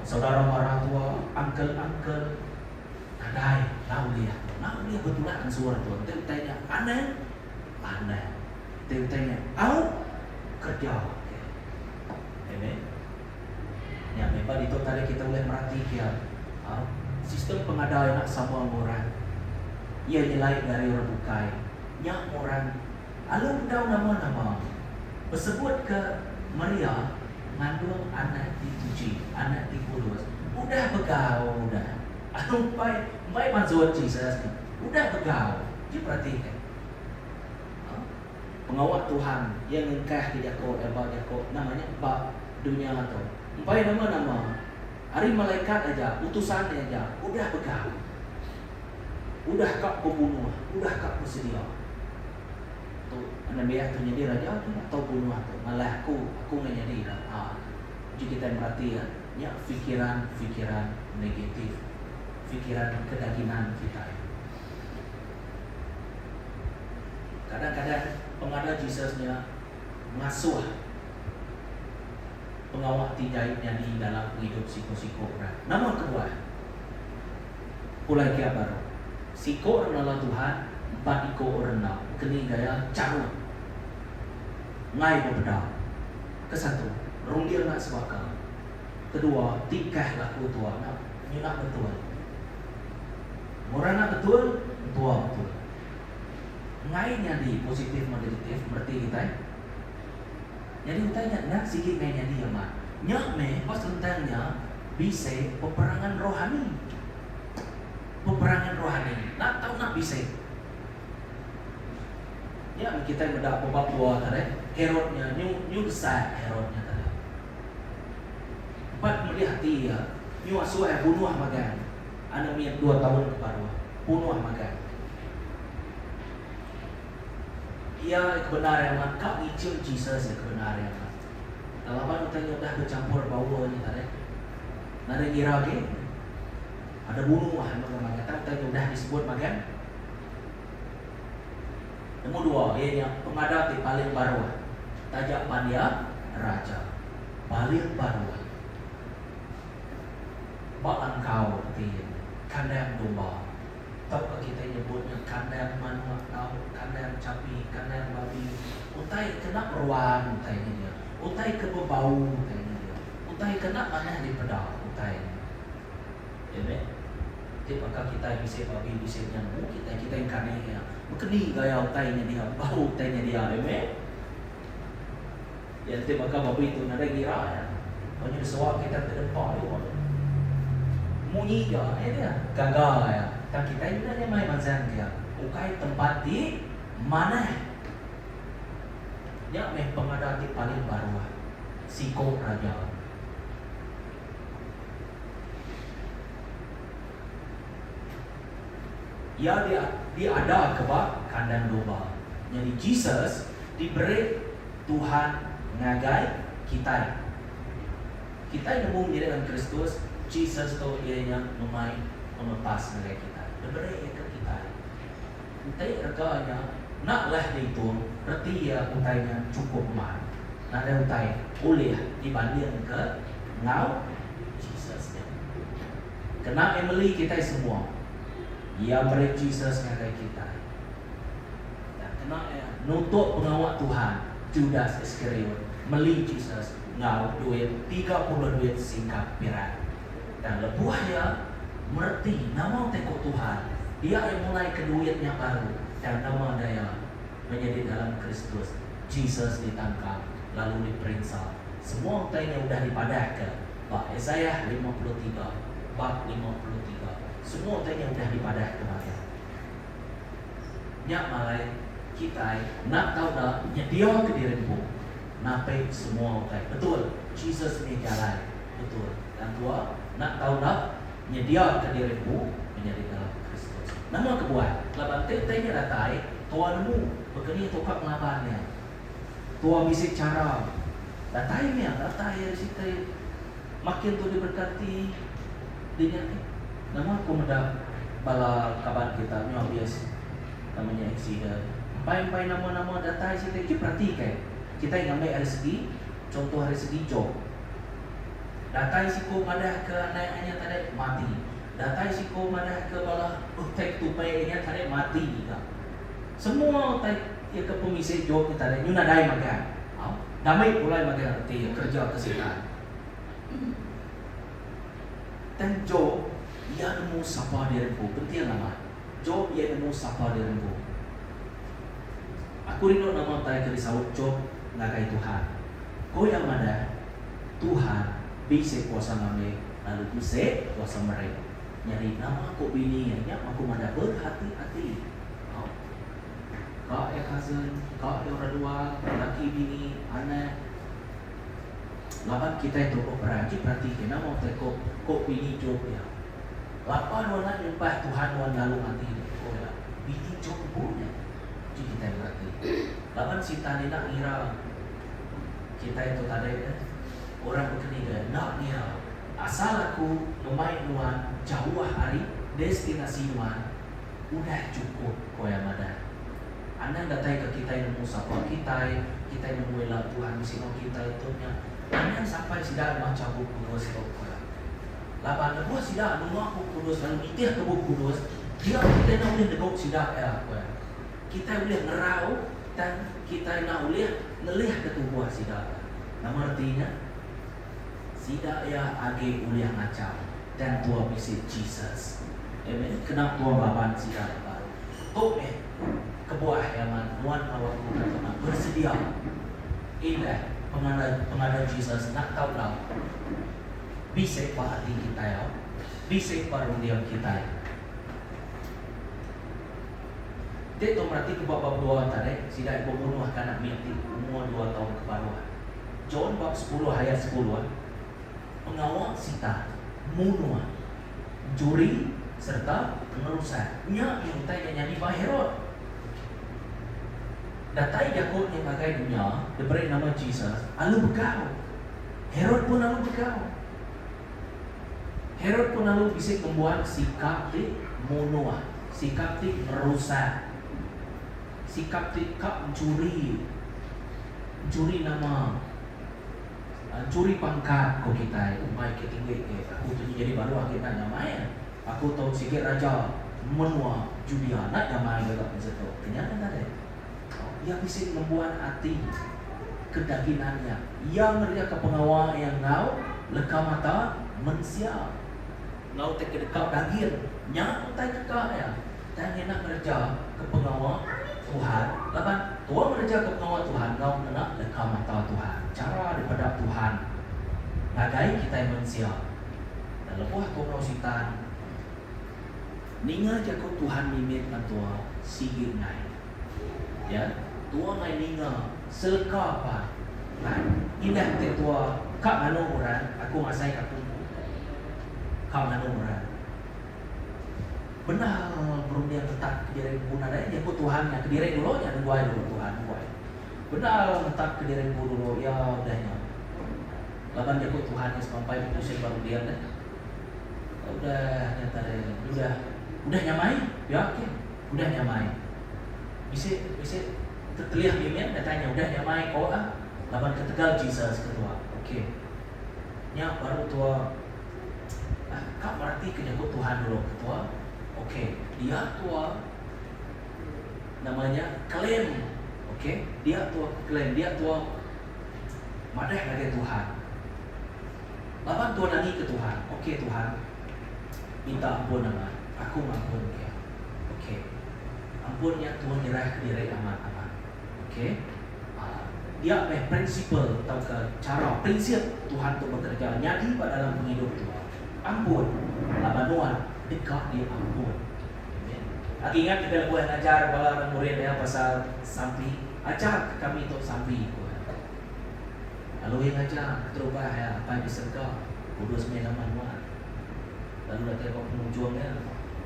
saudara mara tua, uncle uncle nadai enda ulih enda ulih betulak ansur tu enti utai nya anang anang. Enti utai nya au kerja ke. Amen. Nya meh ba ditu tadi kita ulih merati kia au sistem pengada ina sama enggau orang. Iya nyelai dari orang bukai. Nya meh orang alu bedau nama-nama besebut ke Maria ngandung anak ti tuchi, anak ti kudus. Udah begau udah. Alu empai empai pansut Jesus nya. Udah begau. Ji peratika. Pengawa Tuhan iya ngengkah ke jako iya ba jako nama nya ba dunya tu. Empai nama nama ari malaikat aja utusan iya aja udah begau. Udah ka bebunuh, udah ka besedia. Tu anembiak tu nyadi raja tu enda tau bunuh tu malah aku aku enggai nyadi ila. Haa uji kitai merati iya nya fikiran fikiran negatif fikiran kedaginan kitai. Kadang-kadang pengada Jesus nya ngasuh pengawa ti jai nyadi dalam pengidup siku-siku orang. Nama kebuah? Pulai kia baru. Siku orang ngelala Tuhan, empat iku orang enda. Keni gaya charut. Enggai bepeda. Kesatu, runding enda sebaka. Kedua, tingkah laku tua enda nyuna betul. Orang enda betul, entua betul. Enggai nyadi positif enggau negatif mereti kitai. Nyadi utai nya endang sigi enggai nyadi amat. Nya meh ba selentang nya bisi peperangan rohani. Peperangan rohani enda tau enda bisi. Nya meh kitai meda ba bab dua tadi Herod nya nyu nyu desak Herod nya tadi. Empat pemedih ati iya nyu asuh iya bunuh magang. Anak mit dua taun ke baruh punuh magang. Iya ke bendar iya amat ka ngiching Jesus iya ke bendar iya amat. Tang laban utai nya udah bechampur baur nya tadi nadai ngira agi ada bunuh magang magang tang utai nya udah disebut magang. Nombor dua iya nya pengada ti paling baruh taja pan iya raja. Paling baruh. Ba langkau ti kandang domba tauka kitai nyebut nya kandang manuk tau kandang chapi kandang babi utai ke enda meruan utai nya dia utai ke bebau utai nya dia utai ke enda manah dipeda utai nya ya meh ti baka kitai bisi babi bisi nya nemu kitai kitai engkanih iya bekeni gaya utai nya dia bau utai nya dia ya meh. Iya enti baka babi tu nadai ngira iya. Munyi suak kita tedempa diwa. Munyi ga iya dia. Gaga iya. Tang kitai enda nyamai mansang dia. Ukai tempat ti manah. Nya meh pengada ti paling baruh. Siko raja. Iya dia diada ke ba kandang domba. Nyadi Jesus diberi Tuhan ngagai kitai. Kitai nemu menyadi dalam Kristus, Jesus tu iya nya ngemai pengelepas ngagai kitai. Diberi iya ke kitai. Enti rega nya enda lah diitung, reti iya utai nya chukup mar. Nadai utai ulih dibandingka enggau Jesus nya. Kena Emily kitai semua, iya meri Jesus ngagai kitai. Tang kena iya nutuk pengawa Tuhan, Judas Iskariot meli Jesus enggau duit 30 duit singkap pirak. Tang lebuh iya mereti nama utai ku Tuhan, dia iya mulaika duit nya baru tang nama daya menyadi dalam Kristus, Jesus ditangkap lalu diperinsa. Semua utai nya udah dipadahka ba Isaiah 53, bab 53. Semua utai nya udah dipadahka maya. Nya malai kitai enda tau enda nyediaka diri empu napi semua utai. Betul, Jesus mih jalai. Betul. Tang tua enda tau enda nyediaka diri empu menyadi dalam Kristus. Nama kebuah? Laban enti utai nya datai, tua nemu baka ni tukar ngelaban iya. Tua bisi chara datai mih, datai ari siti makin tu diberkati dinya ti. Nama aku meda bala kaban kita nyau abis nama nya accident. Empai-empai nama-nama datai siti ti perati kai. Kitai ngambi ari segi chunto ari segi Job. Datai siku madah ke anak inya tadi mati. Datai siku madah ke bala utai ketupai inya tadi mati mega. Semua utai iya ke pemisi Job nya tadi nyu nadai magang. Au, dami pulai magang reti iya kereja ke sitan. Tang Job iya nemu sapa diri empu. Penting amat. Job iya nemu sapa diri empu. Aku rindu nama utai ke disaut Job ngagai Tuhan. Ku iya madah, Tuhan bisi kuasa ngambi lalu bisi kuasa meri. Nyadi nama ku bini iya nya aku madah berhati-hati. Au. Ka iya cousin, ka iya orang luar, laki bini, anak. Laban kitai tu beperan ji perati ke nama utai ko ko bini Job iya. Lapa nuan enda nyumpah Tuhan nuan lalu mati deh ko iya. Bini Job empu nya ji kitai berati. Laban sitan enda ngira kitai tu tadi deh orang bekeni deh enda ngira. Asal aku ngemai nuan jauh ari destinasi nuan udah chukup ko iya madah. Anang datai ke kitai nemu sapa kitai, kitai nemu ila Tuhan bisi enggau kitai tu nya. Anang sampai sida macha Bup Kudus tu, ku iya. Laban lebuh sida nunga Bup Kudus lalu nitihka Bup Kudus, dia kitai enda ulih negu sida iya, ku iya. Kitai ulih ngerau tang kitai enda ulih ngelihka tubuh sida iya. Nama reti nya? Sida iya agi ulih ngachau tang tua bisi Jesus. Amen. Kena tua ngelaban sida iya baru. Tu meh kebuah iya man nuan enggau aku kata nya bersedia indah pengada pengada Jesus enda tau enda bisi ba ati kitai au bisi ba runding kitai. Ti tu mereti ke ba bab dua tadi sida ibuh munuh ka anak mit ti umur dua taun ke baruh. John bab sepuluh ayat sepuluh pengawa sitan munuh enchuri sereta ngerusak. Nya mih utai ke nyadi ba Herod. Datai jaku nya ngagai dunya diberi nama Jesus alu begau. Herod pun alu begau. Herod pun alu bisi ngembuan sikap ti munuh, sikap ti ngerusak, sikap ti ka enchuri, enchuri nama. Enchuri pangkat ko kitai umai ke tinggi ke aku tu nyadi baru agi enda nyamai aku tu sigi raja menua Judea enda nyamai gaga pense tu kenya nya tadi iya bisi ngembuan ati kedaginan iya iya ngereja ke pengawa iya enggau leka mata mensia enggau utai ke deka dagin nya utai deka iya. Tang iya enda ngereja ke pengawa Tuhan laban tua ngereja ke pengawa Tuhan enggau ngena leka mata Tuhan, chara dipeda Tuhan ngagai kitai mensia. Dan lebuh tua enggau Sitan ninga jaku Tuhan mimit ngan tua sigi enggai. Ya, tua enggai ninga seleka pa enggai. Indah enti tua ka nganu orang, aku ngasai ka aku empu ka nganu orang. Bendar berunding tetap kediri empu nadai jaku Tuhan nya kediri dulu nya neguai dulu Tuhan neguai. Bendar netap kediri empu dulu iya udah nya. Laban jaku Tuhan nya semampai betusing ba runding deh. Udah nya tadi udah udah nyamai pia ke udah nyamai. Bisi bisi tetelih mimit datai nya udah nyamai ko ah. Laban ketegal Jesus ke tua. Ok. Nya baru tua ah ka merati ke jaku Tuhan dulu ke tua. Ok. Dia tua nama nya claim. Ok. Dia tua claim, dia tua madah ngagai Tuhan. Laban tua nangi ke Tuhan. Ok Tuhan. Minta ampun amat. Aku ngampun ke. Ok. Ampun nya tua nyerah kediri amat amat. Ok. Dia meh prinsipal tauka chara prinsip Tuhan tu bekereja nyadi ba dalam pengidup tua. Ampun, laban nuan deka diampun. Amen. Agi ingat kitai lebuh ngajar bala anak murid iya pasal sampi, ajar ke kami tu sampi, ku iya. Lalu iya ngajar keterubah iya, Apai di serega, kudus meh nama nuan. Lalu datai ba pengujung iya,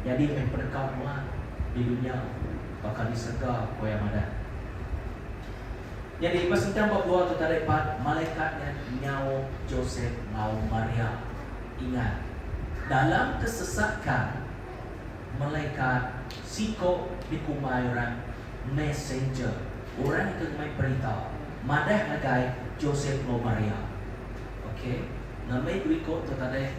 nyadi meh peneka nuan di dunya baka di serega, ku iya madah. Nyadi, ba sentang bab dua tu tadi pan, malaikat nya nyaup Josep enggau Maria. Ingat, dalam kesesakan, malaikat siko dikumbai orang messenger, orang ke ngemai berita, madah ngagai Josep enggau Maria. Ok, ngambi dua iko tu tadi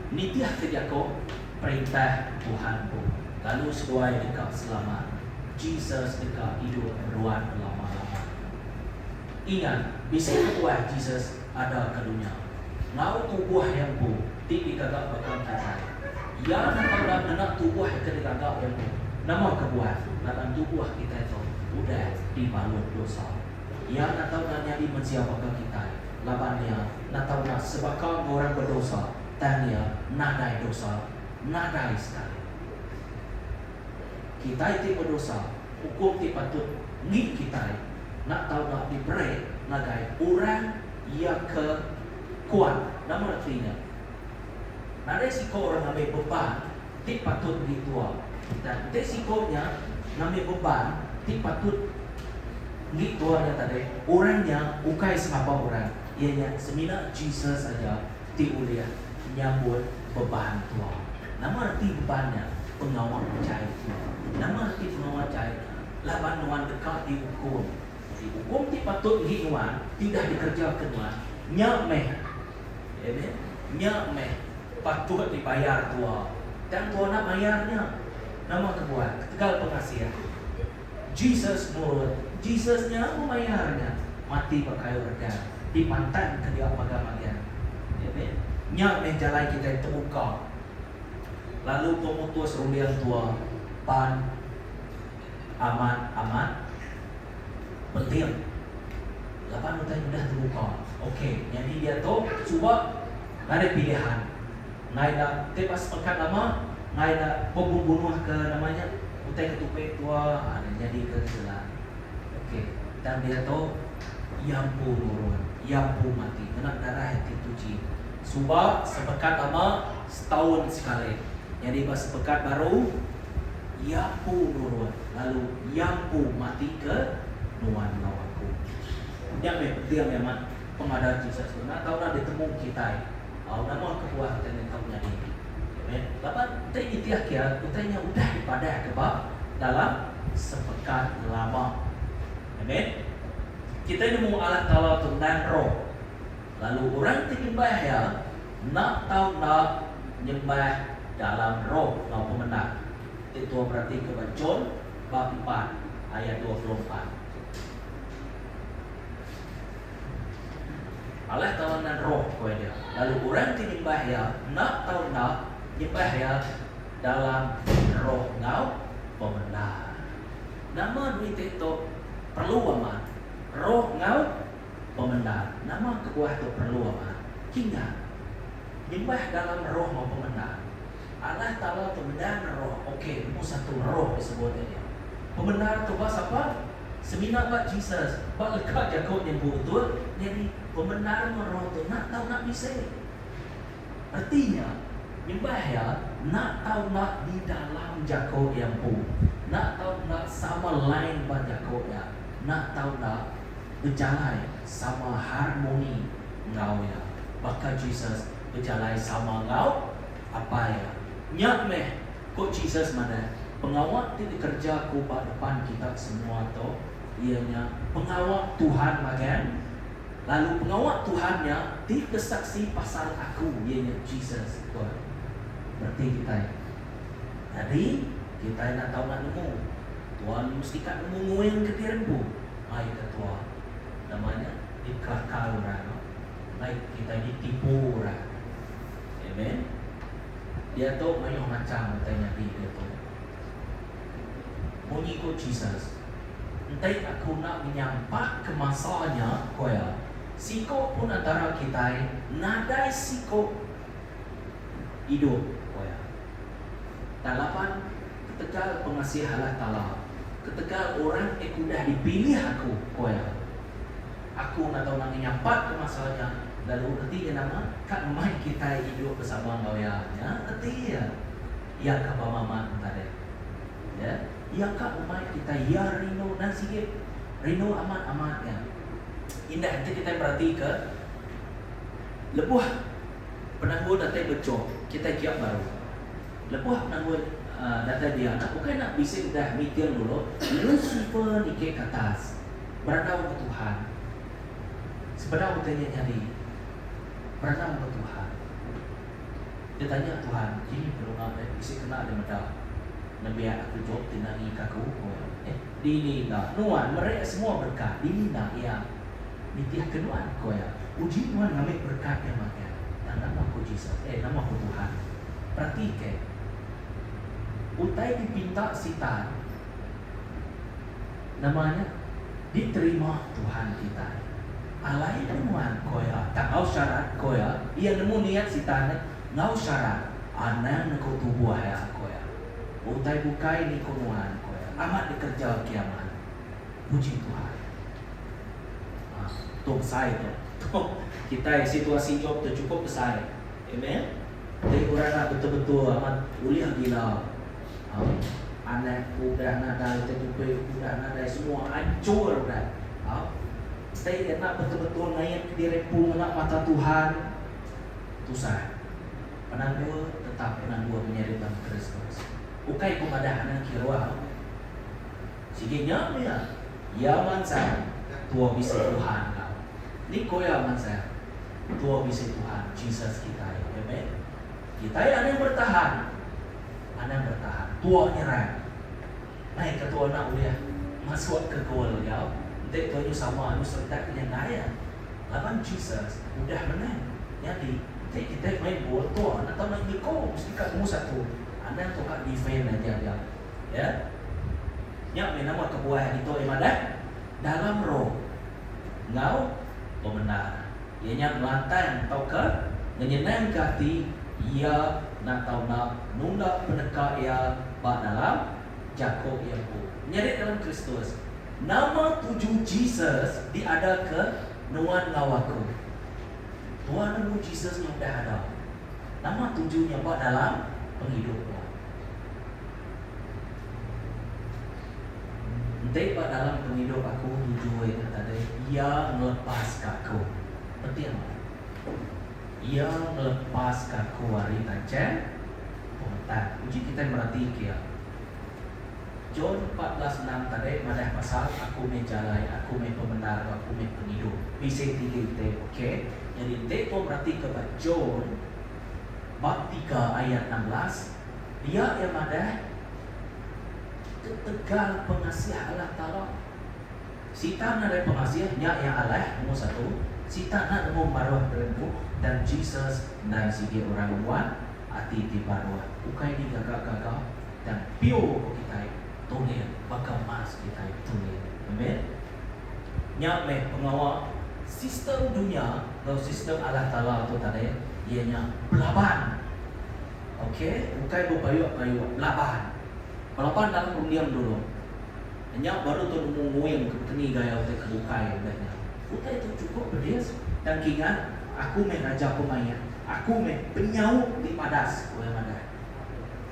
nitihka jako perintah Tuhan empu, lalu seduai deka selamat. Jesus deka idup meruan belama-lama. Ingat, bisi kebuah Jesus ada ke dunya. Enggau tubuh iya empu ti digaga baka kitai. Iya enda tau ngena tubuh ke digaga iya empu. Nama kebuah? Laban tubuh kitai tu udah dibalut dosa. Iya enda tau nyadi mensia baka kitai, laban iya enda tau sebaka enggau orang bedosa, tang iya nadai dosa, nadai sekali. Kitai ti bedosa, ukum ti patut ngi kitai enda tau enda diberi ngagai orang iya ke kuat. Nama reti nya? Nadai siko orang ngambi beban ti patut ngi tua. Tang enti siko nya ngambi beban ti patut ngi tua nya tadi, orang nya ukai sengapa orang, iya nya semina Jesus aja ti ulih nyambut beban tua. Nama reti beban nya? Pengawa jai tua. Nama reti pengawa jai nya? Laban nuan deka diukum. Jadi ukum ti patut enggi nuan ti udah dikerejaka nuan, nya meh, amen, nya meh patut dibayar tua. Tang tua enda mayar nya. Nama kebuah? Ketegal pengasih Jesus nurut. Jesus nya memayar nya, mati ba kayu regang, dipantangka dia magang-magang. Amen. Nya meh jalai kitai tebuka lalu pemutus runding tua pan amat-amat penting. Laban utai udah tebuka. Ok, nyadi diatu suba nadai pilihan. Enggai enda ti ba sepekat lama, enggai enda bebunuh ke nama nya utai ke tupi tua nya nyadi ke jelan. Ok, tang diatu iya empu nurun, iya empu mati ngena darah iya ti tuchi. Suba sepekat lama setaun sekali. Nyadi ba sepekat baru iya empu nurun lalu iya empu mati ke nuan enggau aku. Nya meh penting amat pengada Jesus tu enda tau enda ditemu kitai. Au nama kebuah utai nya tau nyadi? Amen. Laban enti nitih kia utai nya udah dipadahka ba dalam Sempekat Lama. Amen. Kitai nemu Allah Taala tu endang Roh. Lalu orang ti nyembah Iya enda tau enda nyembah dalam roh enggau pemendar. Ti tua beratika ba John bab empat ayat 24. Allah Taala nan roh, ku iya. Lalu orang ti nyembah Iya enda tau enda nyembah Iya dalam roh enggau pemendar. Nama duit ti tu perlu amat? Roh enggau pemendar. Nama kebuah tu perlu amat? Kingat, nyembah dalam roh enggau pemendar. Allah Taala tu endang roh. Okey, nemu satu roh disebut iya dia. Pemendar tu ba sapa? Semina ba Jesus, ba leka jaku nya empu betul, nyadi pemendar enggau roh tu enda tau enda bisi. Reti nya, nyembah iya enda tau enda di dalam jaku iya empu, enda tau enda sama line ba jaku iya, enda tau enda bejalai sama harmoni enggau iya, baka Jesus bejalai sama enggau Apai iya. Nya meh, ku Jesus madah, Pengawa ti dikereja aku ba depan kita semua tu. iya nya pengawa Tuhan magang, lalu pengawa Tuhan nya ti besaksi pasal aku, iya nya Jesus, ko Reti kitai. Nyadi, kitai enda tau enda nemu. Tuan mesti ka nemu nguing ke diri empu. Ai ke tua. Nama nya dikelakar orang no. Ai kitai ditipu orang. Amen. Diatu mayuh macham utai nyadi diatu. Munyi ku Jesus, Enti aku enda ngenyampak ke masa nya, ku iya, siko pun antara kitai nadai siko idup, ku iya. Tang laban ketegal pengasih Allah Taala, ketegal orang ti udah dipilih aku, ku iya, aku enda tau enda ngenyampak ke masa nya, lalu reti nya nama? Ka ngemai kitai idup besama enggau iya. Nya reti iya. Iya ka ba mamat tadi. Ya, iya ka umai kitai iya rindu nan sigi rindu amat amat nya. Indah enti kitai meratika lebuh penanggul datai bechok kitai kiak baru. Lebuh penanggul uhh datai dia nya ukai enda bisi udah meeting dulu Lucifer niki ke atas berandau enggau Tuhan. Sebedau utai nya nyadi berandau enggau Tuhan. Dia tanya Tuhan, Kini penunga deh bisi kena deh meda nembiak aku Job ti nangika aku? Ku iya. Eh, dini enda nuan meri semua berekat, dini enda iya nitihka nuan? Ku iya. Uji nuan ngambi berekat iya magang. Tang nama ku Jesus, eh nama ku Tuhan. Peratika, utai dipinta Sitan nama nya diterima Tuhan kitai. Alai pun nuan, ko iya, tang enggau syarat, ko iya, iya nemu niat Sitan nya, enggau syarat, anang neko tubuh iya, ko iya. Utai bukai niko nuan, ko iya, amat dikereja kiamat. Puji Tuhan. Ha, tu besai tu. Tu kitai situasi Job tu chukup besai. Amen. Ti orang nya betul-betul amat ulih gila. Ha, anak udah nadai, tetupi udah nadai, semua anchur udah. Ha. Ti enda betul-betul ngait kediri empu ngena mata Tuhan, tusah. Penanggul tetap penanggul menyadi dalam Kristus. Ukai ku madah anang kiruh. Sigi nya meh iya. Iya mansang, tua bisi Tuhan enggau. Ni ko iya mansang, tua bisi Tuhan, Jesus kitai. Amen. Kitai anang bertahan. Anang bertahan. Tua nyerang. Mai ke tua enda ulih masuk ke gol enggau enti tua nyu sama nyu serentak ke nyandai iya. Laban Jesus udah menang. Nyadi enti kitai main bol tua enda tau enda nyeko mesti ka nemu satu. Anang tua ka defend aja dia. Ya. Nya meh nama kebuah ditu iya madah dalam roh enggau pemendar. Iya nya ngelantang tauka ngenyenangka ati iya enda tau enda nunda peneka iya ba dalam jaku iya empu. Menyadi dalam Kristus, nama tuju Jesus diadaka nuan enggau aku? Tuan nemu Jesus nya udah ada. Nama tuju nya ba dalam pengidup nuan? Enti ba dalam pengidup aku tuju iya nya tadi, Iya ngelepaska aku. Penting amat. Iya ngelepaska aku ari tanchang pemetang. Uji kitai meratika iya. John 14:6 tadi madah pasal aku meh jalai, aku meh pemendar enggau aku meh pengidup. Bisi tiga iti, ok. Nyadi enti ko meratika ba John bab tiga ayat 16, dia iya madah ketegal pengasih Allah Taala. Sitan nadai pengasih, nya iya alah, nombor satu. Sitan enda nemu maruh diri empu tang Jesus endang sigi orang ngembuan ati ti baruh, ukai digaga-gaga tang pure ko kitai tulen baka emas kitai tulen. Amen. Nya meh pengawa sistem dunya enggau sistem Allah Taala tu tadi iya nya belaban. Ok, ukai bepayuk-payuk, belaban. Belaban dalam runding dulu. Nya baru tu nemu nguing ke bekeni gaya utai ke bukai udah nya. Utai tu chukup pedis tang kingat aku meh raja pemaik, aku meh penyaup ti badas, ku iya madah.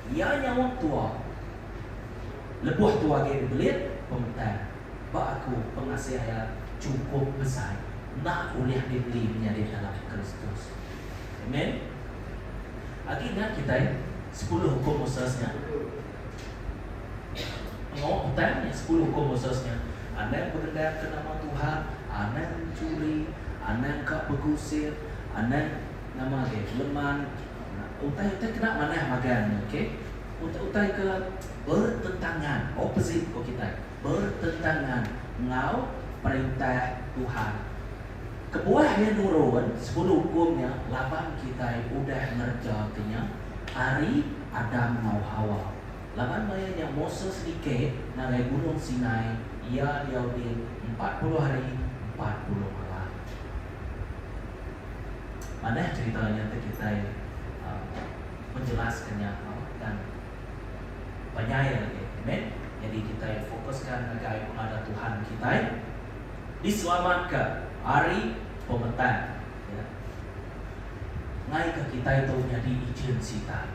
Iya nyaup tua lebuh tua agi dibelit pemetang. Ba aku pengasih iya chukup besai enda ulih dibeli menyadi dalam Kristus. Amen. Agi ingat kitai sepuluh hukum Moses nya? Pengawa petang nya sepuluh hukum Moses nya. Anang begendang ke nama Tuhan, anang enchuri, anang ka begusip, anang nama agi leman, utai-utai kena manah magang nya okay. Utai-utai ke bertentangan, opposite ko kitai, bertentangan enggau perintah Tuhan. Kebuah iya nurun sepuluh ukum nya laban kitai udah ngereja ke nya ari Adam enggau Hawa. Laban maya nya Moses nike ngagai Gunung Sinai, iya diau din 40 hari 40 malam. Manah cherita nya ti kitai menjelaska nya tang panjai agi. Amen. Nyadi kitai fokuskan ngagai pengada Tuhan kitai. Diselamatka ari pemetang. Ya. Ngaika kitai tu nyadi ijin Sitan.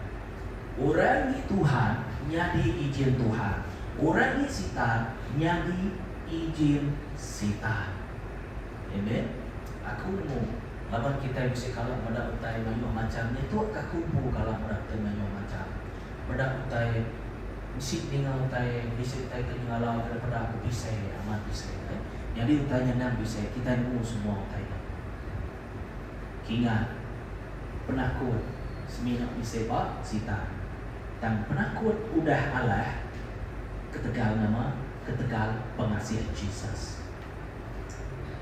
Orang ngi Tuhan nyadi ijin Tuhan. Orang ngi Sitan nyadi ijin Sitan. Amen. Aku nemu laban kitai bisi kala meda utai mayuh macham nyentuk ka aku empu kala meda utai mayuh macham. Meda utai bisi ninga utai bisi utai ke nyengala ke daripada aku bisai amat bisai eh. Nyadi utai nya endang bisai kitai nemu semua utai nya. Kingat penakut semina bisai ba sitan. Tang penakut udah alah ketegal nama? Ketegal pengasih Jesus.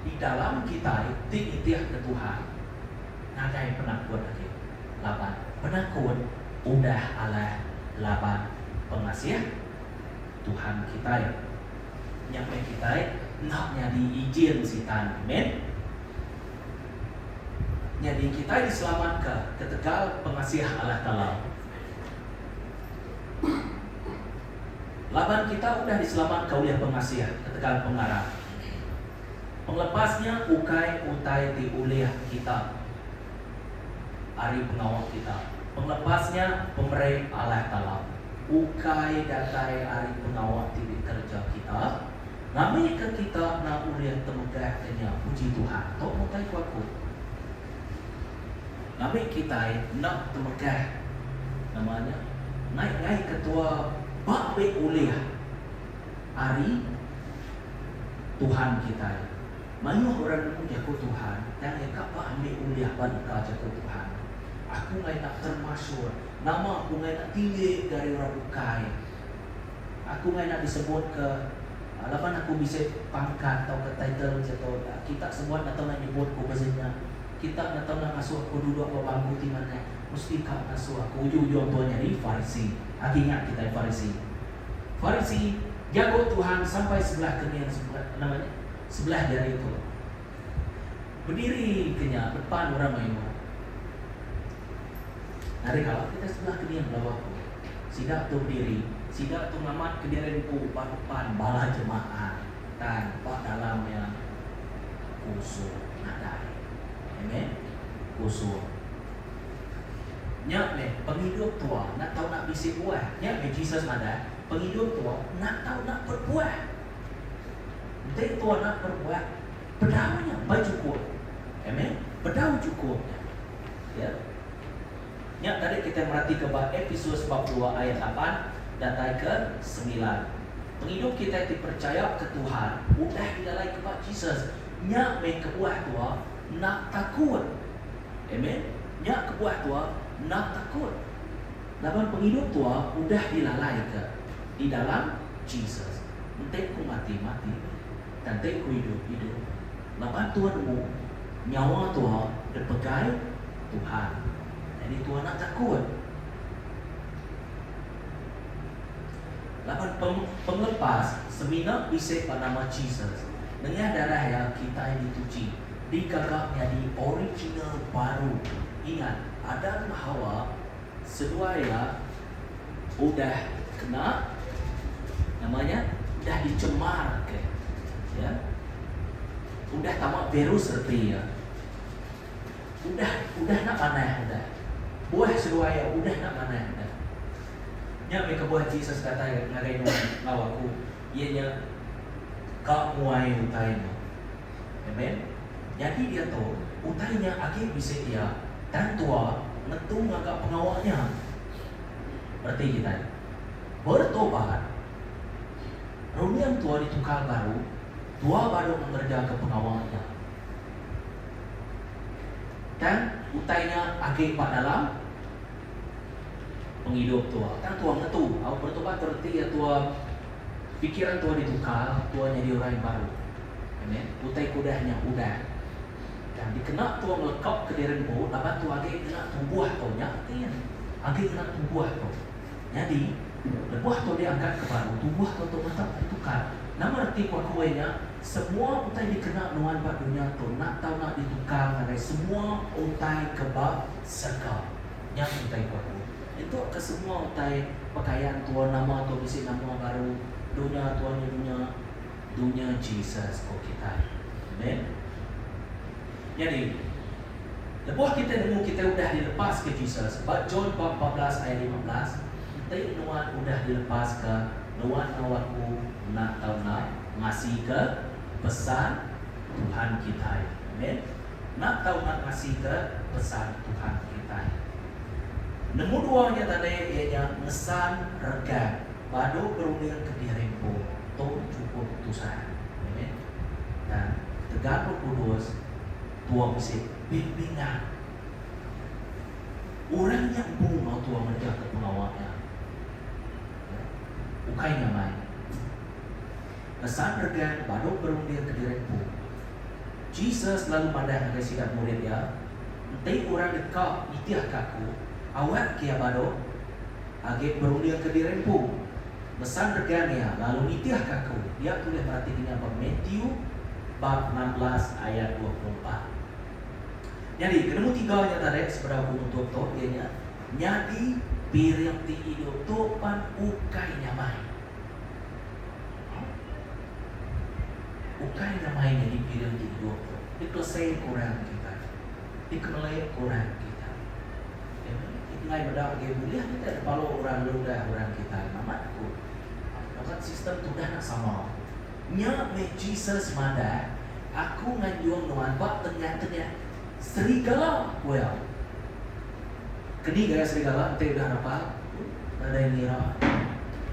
Di dalam kitai ti nitihka Tuhan nadai penakut agi laban penakut udah alah laban pengasih Tuhan kitai. Nya meh kitai enda nyadi ijin Sitan. Amen. Nyadi kitai diselamatka ketegal pengasih Allah Taala. Laban kita udah diselamatka ulih pengasih ketegal pengarap. Pengelepas nya ukai utai ti ulih kita ari pengawa kita. Pengelepas nya pemeri Allah Taala, ukai datai ari pengawa ti dikereja kita, ngambika kita enda ulih temegahka nya. Puji Tuhan. Tu meh utai ku aku. Ngambi kitai enda temegah nama nya ngai-ngai ke tua ba ambi ulih ari Tuhan kitai. Mayuh orang nemu jaku Tuhan tang iya ka ba ambi ulih ba leka jaku Tuhan. Aku ngai enda termasyur, nama aku ngai enda tinggi ga ari orang bukai. Aku ngai enda disebut ke laban aku bisi pangkat tauka title diatu kita semua enda tau enda nyebut ku pasal nya. Kita enda tau enda ngasuh aku duduk ba bangku ti manah, mesti ka ngasuh aku ujung-ujung tua nyadi Farisi. Agi nya kitai Farisi. Farisi, jaku Tuhan sampai sebelah kening sebelah nama nya? Sebelah jari tu. Bediri ke nya depan orang mayuh. Nadai kala kitai sebelah kening belawa aku. Sida tu bediri, sida tu ngamat ke diri empu ba depan bala jemaat tang ba dalam iya. Kusung nadai. Amen. Kusung. Nya meh pengidup tua enda tau nak bisi buah. Nya meh Jesus madah pengidup tua enda tau nak berbuah. Enti tua nak berbuah, bedau nya empai chukup. Amen. Bedau chukup nya. Ya. Nya tadi kitai meratika ba Episus bab dua ayat lapan datai ke semilan. Pengidup kitai ti perechaya ke Tuhan udah dilalai ke ba Jesus. Nya meh kebuah tua enda takut. Amen. Nya kebuah tua enda takut. Laban pengidup tua udah dilalai ke di dalam Jesus. Enti ku mati, mati meh. Tang enti ku idup, idup meh. Laban tua nemu nyawa tua dipegai Tuhan. Nyadi tua enda takut. Laban pengelepas semina bisi ba nama Jesus. Nengah darah iya kitai dituchi, digaga nyadi original baru. Ingat, Adam enggau Hawa seduai iya udah kena nama nya udah dicemarka ya. Udah tama virus reti iya. Udah udah enda manah udah. Buah seduai iya udah enda manah udah. Nya meh kebuah Jesus datai ngagai nuan enggau aku, iya nya ka muai utai nya. Amen. Nyadi diatu, utai nya agi bisi dia, tang tua ngetu ngaga pengawa nya. Reti kitai, bertobat, runding tua ditukar baru. Tua badu ngereja ke pengawa nya. Tang utai nya agi ba dalam pengidup tua. Tang tua ngetu au bertobat tu reti iya tua pikiran tua ditukar, tua nyadi orang yang baru. Amen. Utai ke udah nya udah. Tang dikena tua ngelekap ke diri empu laban tua agi ngena tubuh tu nya reti iya. Agi ngena tubuh tu. Nyadi, lebuh tu diangkatka baru, tubuh tu tu mata ditukar. Nama reti ku aku iya nya, semua utai dikena nuan ba dunya tu enda tau enda ditukar ngagai semua utai ke ba serega. Nya utai ku aku. Nyentuk ke semua utai pekayan tua nama tu bisi nama baru, dunya tua nya dunya dunya Jesus ku kitai. Amen. Nyadi, lebuh kitai nemu kitai udah dilepaska Jesus, ba John bab 14 ayat 15, enti nuan udah dilepaska, nuan enggau aku enda tau enda ngasika pesan Tuhan kitai. Amen. Enda tau enda ngasika pesan Tuhan kitai. Nemu dua nya tadi iya nya ngesan regang badu berunding kediri empu. Tu chukup tusah. Amen. Tang ketegal Roh Kudus, tua bisi bimbingan. Orang nya empu enggau tua ngerejaka pengawa nya. Ukai nyamai. Ngesan regang badu berunding kediri empu. Jesus lalu madah ngagai sida murid iya, Enti orang deka nitihka aku, awakka iya badu agi berunding kediri empu. Mesan regang iya lalu nitihka aku. Dia tulih meratika nya ba Matthew bab 16 ayat 24. Nyadi, ke nemu tiga nya tadi sebedau aku nutup tu iya nya nyadi piring ti idup tu pan ukai nyamai. Ukai nyamai nyadi piring ti idup tu. Dikelesei ke orang kitai. Dikemelei ke orang kitai. Enggai meda agi bulih kitai nepalu orang ludah orang kitai amat ku. Laban sistem tudah enda sama. Nya meh Jesus madah, Aku nganjung nuan ba tengah-tengah serigala, ku iya. Keni gaya serigala enti udah rapal? Nadai ngira.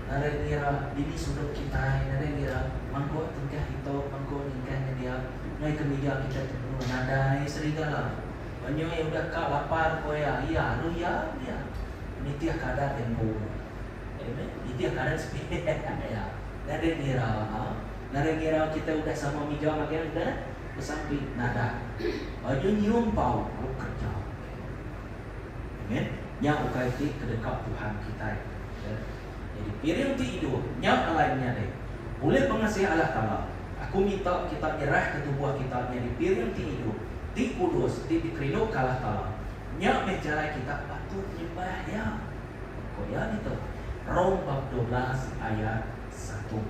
Nadai ngira dini sudut kitai, nadai ngira mangkuk tingkah ditu, mangkuk ningkah nya dia, enggai ke mija kitai ti penuh nadai serigala. Menyui udah ka lapar ko iya, iya alu iya mih nitih ka adat iya empu. Amen. Nitih ka adat sepiak iya. Nadai ngira ha. Nadai ngira kitai udah sama mija magang udah besampi nadai. Nyu nyium pau alu kerja. Amen. Nya ukai ti kedeka Tuhan kitai. Nyadi piring ti idup nya alai menyadi. Ulih pengasih Allah Taala, aku minta kita nyerahka tubuh kita nyadi piring ti idup, ti kudus, ti dikerinduka Allah Taala. Nya meh jalai kita patut nyembah Iya. Ku iya ditu. Rom bab 12 ayat satu.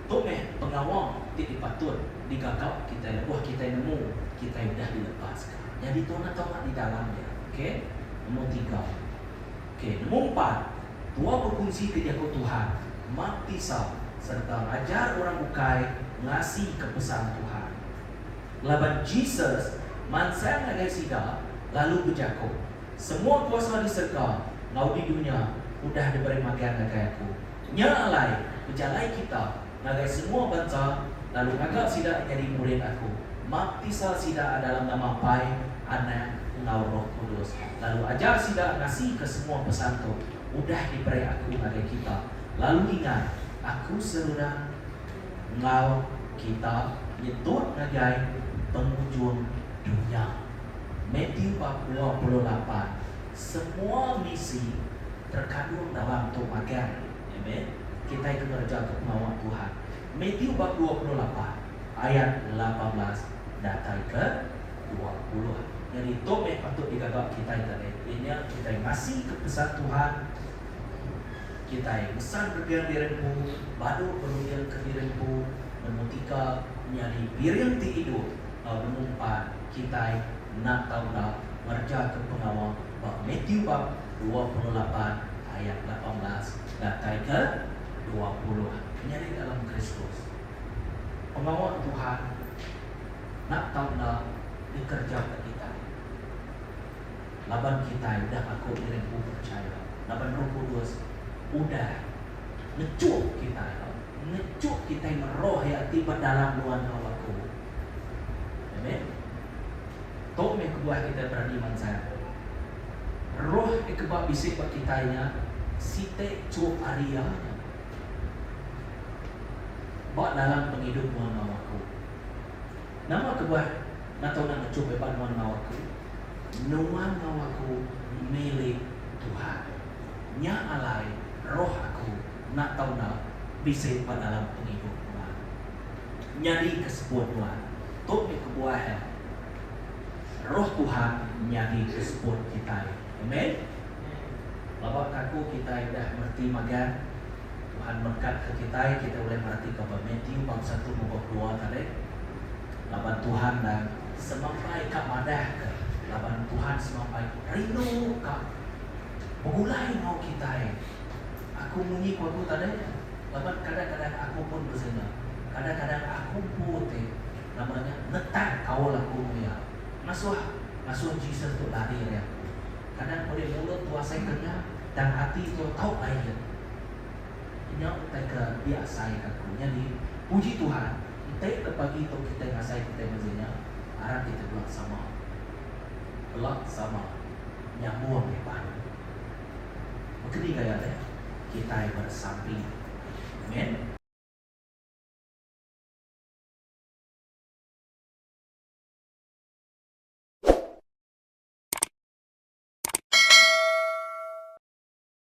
Tu meh pengawa ti dipatut digaga kitai lebuh kitai nemu kitai udah dilepaska. Nyadi tu enda tau di dalam iya. Okey. Nombor tiga. Okey, nombor empat. Tua bekunsi ke jaku Tuhan, maptisa, sereta ngajar orang bukai ngasika pesan Tuhan. Laban Jesus mansang ngagai sida lalu bejaku, Semua kuasa di serega enggau di dunya udah diberi magang ngagai aku. Nya alai, bejalai kita ngagai semua bansa lalu ngaga sida nyadi murid aku. Maptisa sida dalam nama Apai, Anak, enggau Roh Kudus, lalu ajar sida ngasika semua pesan tu udah diberi aku ngagai kita. Lalu ingat, aku seruran enggau kita nyetuk ngagai pengujung dunya. Matthew bab 28, Semua misi terkandung dalam tu magang. Amen. Kitai ke ngerejaka pengawa Tuhan. Matthew bab 28 ayat 18 datai ke 20. Nyadi tu meh patut digaga kitai tadi, iya nya kitai ngasika pesan Tuhan, kitai mesan regang diri empu, badu berundingka diri empu, nemu tiga nyadi piring ti idup enggau nemu empat kitai enda tau enda ngerejaka pengawa ba Matthew bab 28 ayat 18 datai ke 20. Nyadi dalam Kristus. Pengawa Tuhan enda tau enda dikerejaka kitai laban kitai udah ngaku diri empu pechaya laban Roh Kudus udah ngechup kitai. ngechuk kitai ngeroh iya ti ba dalam nuan enggau aku. Amen. Tu meh kebuah kitai berani mansang. Roh ti keba bisi ba kitai nya siti chuk ari iya nya. Ba dalam pengidup nuan enggau aku. Nama kebuah ngatur enda ngechup iya ba nuan enggau aku? Nuan enggau aku milik Tuhan. Nya alai roh aku enda tau enda bisi ba dalam pengidup nuan. Nyadi ke sebut nuan. Tu meh kebuah iya. Roh Tuhan nyadi ke sebut kitai. Amen. Laba ke aku kitai udah mereti magang. Tuhan merekat ke kitai, kitai ulih mereti ke ba Matthew bab satu enggau bab dua tadi. Laban Tuhan dah semampai ka madah ke laban Tuhan semampai rindu ka begulai enggau kitai. Aku munyi ku aku tadi laban kadang-kadang aku pun besenya. Kadang-kadang aku empu ti nama nya netak kaul aku enggau iya. Ngasuh ngasuh Jesus tu lari ari aku. Kadang ulih mulut tu asai ke nya tang ati tu tau lain. Nya utai ke diasaika aku. Nyadi, puji Tuhan, enti ke pagi tu kitai ngasai kitai mezi nya, arap kitai bela sama. Bela sama nyambung meh baru. Baka ni gaya deh kitai beresampi. Amen.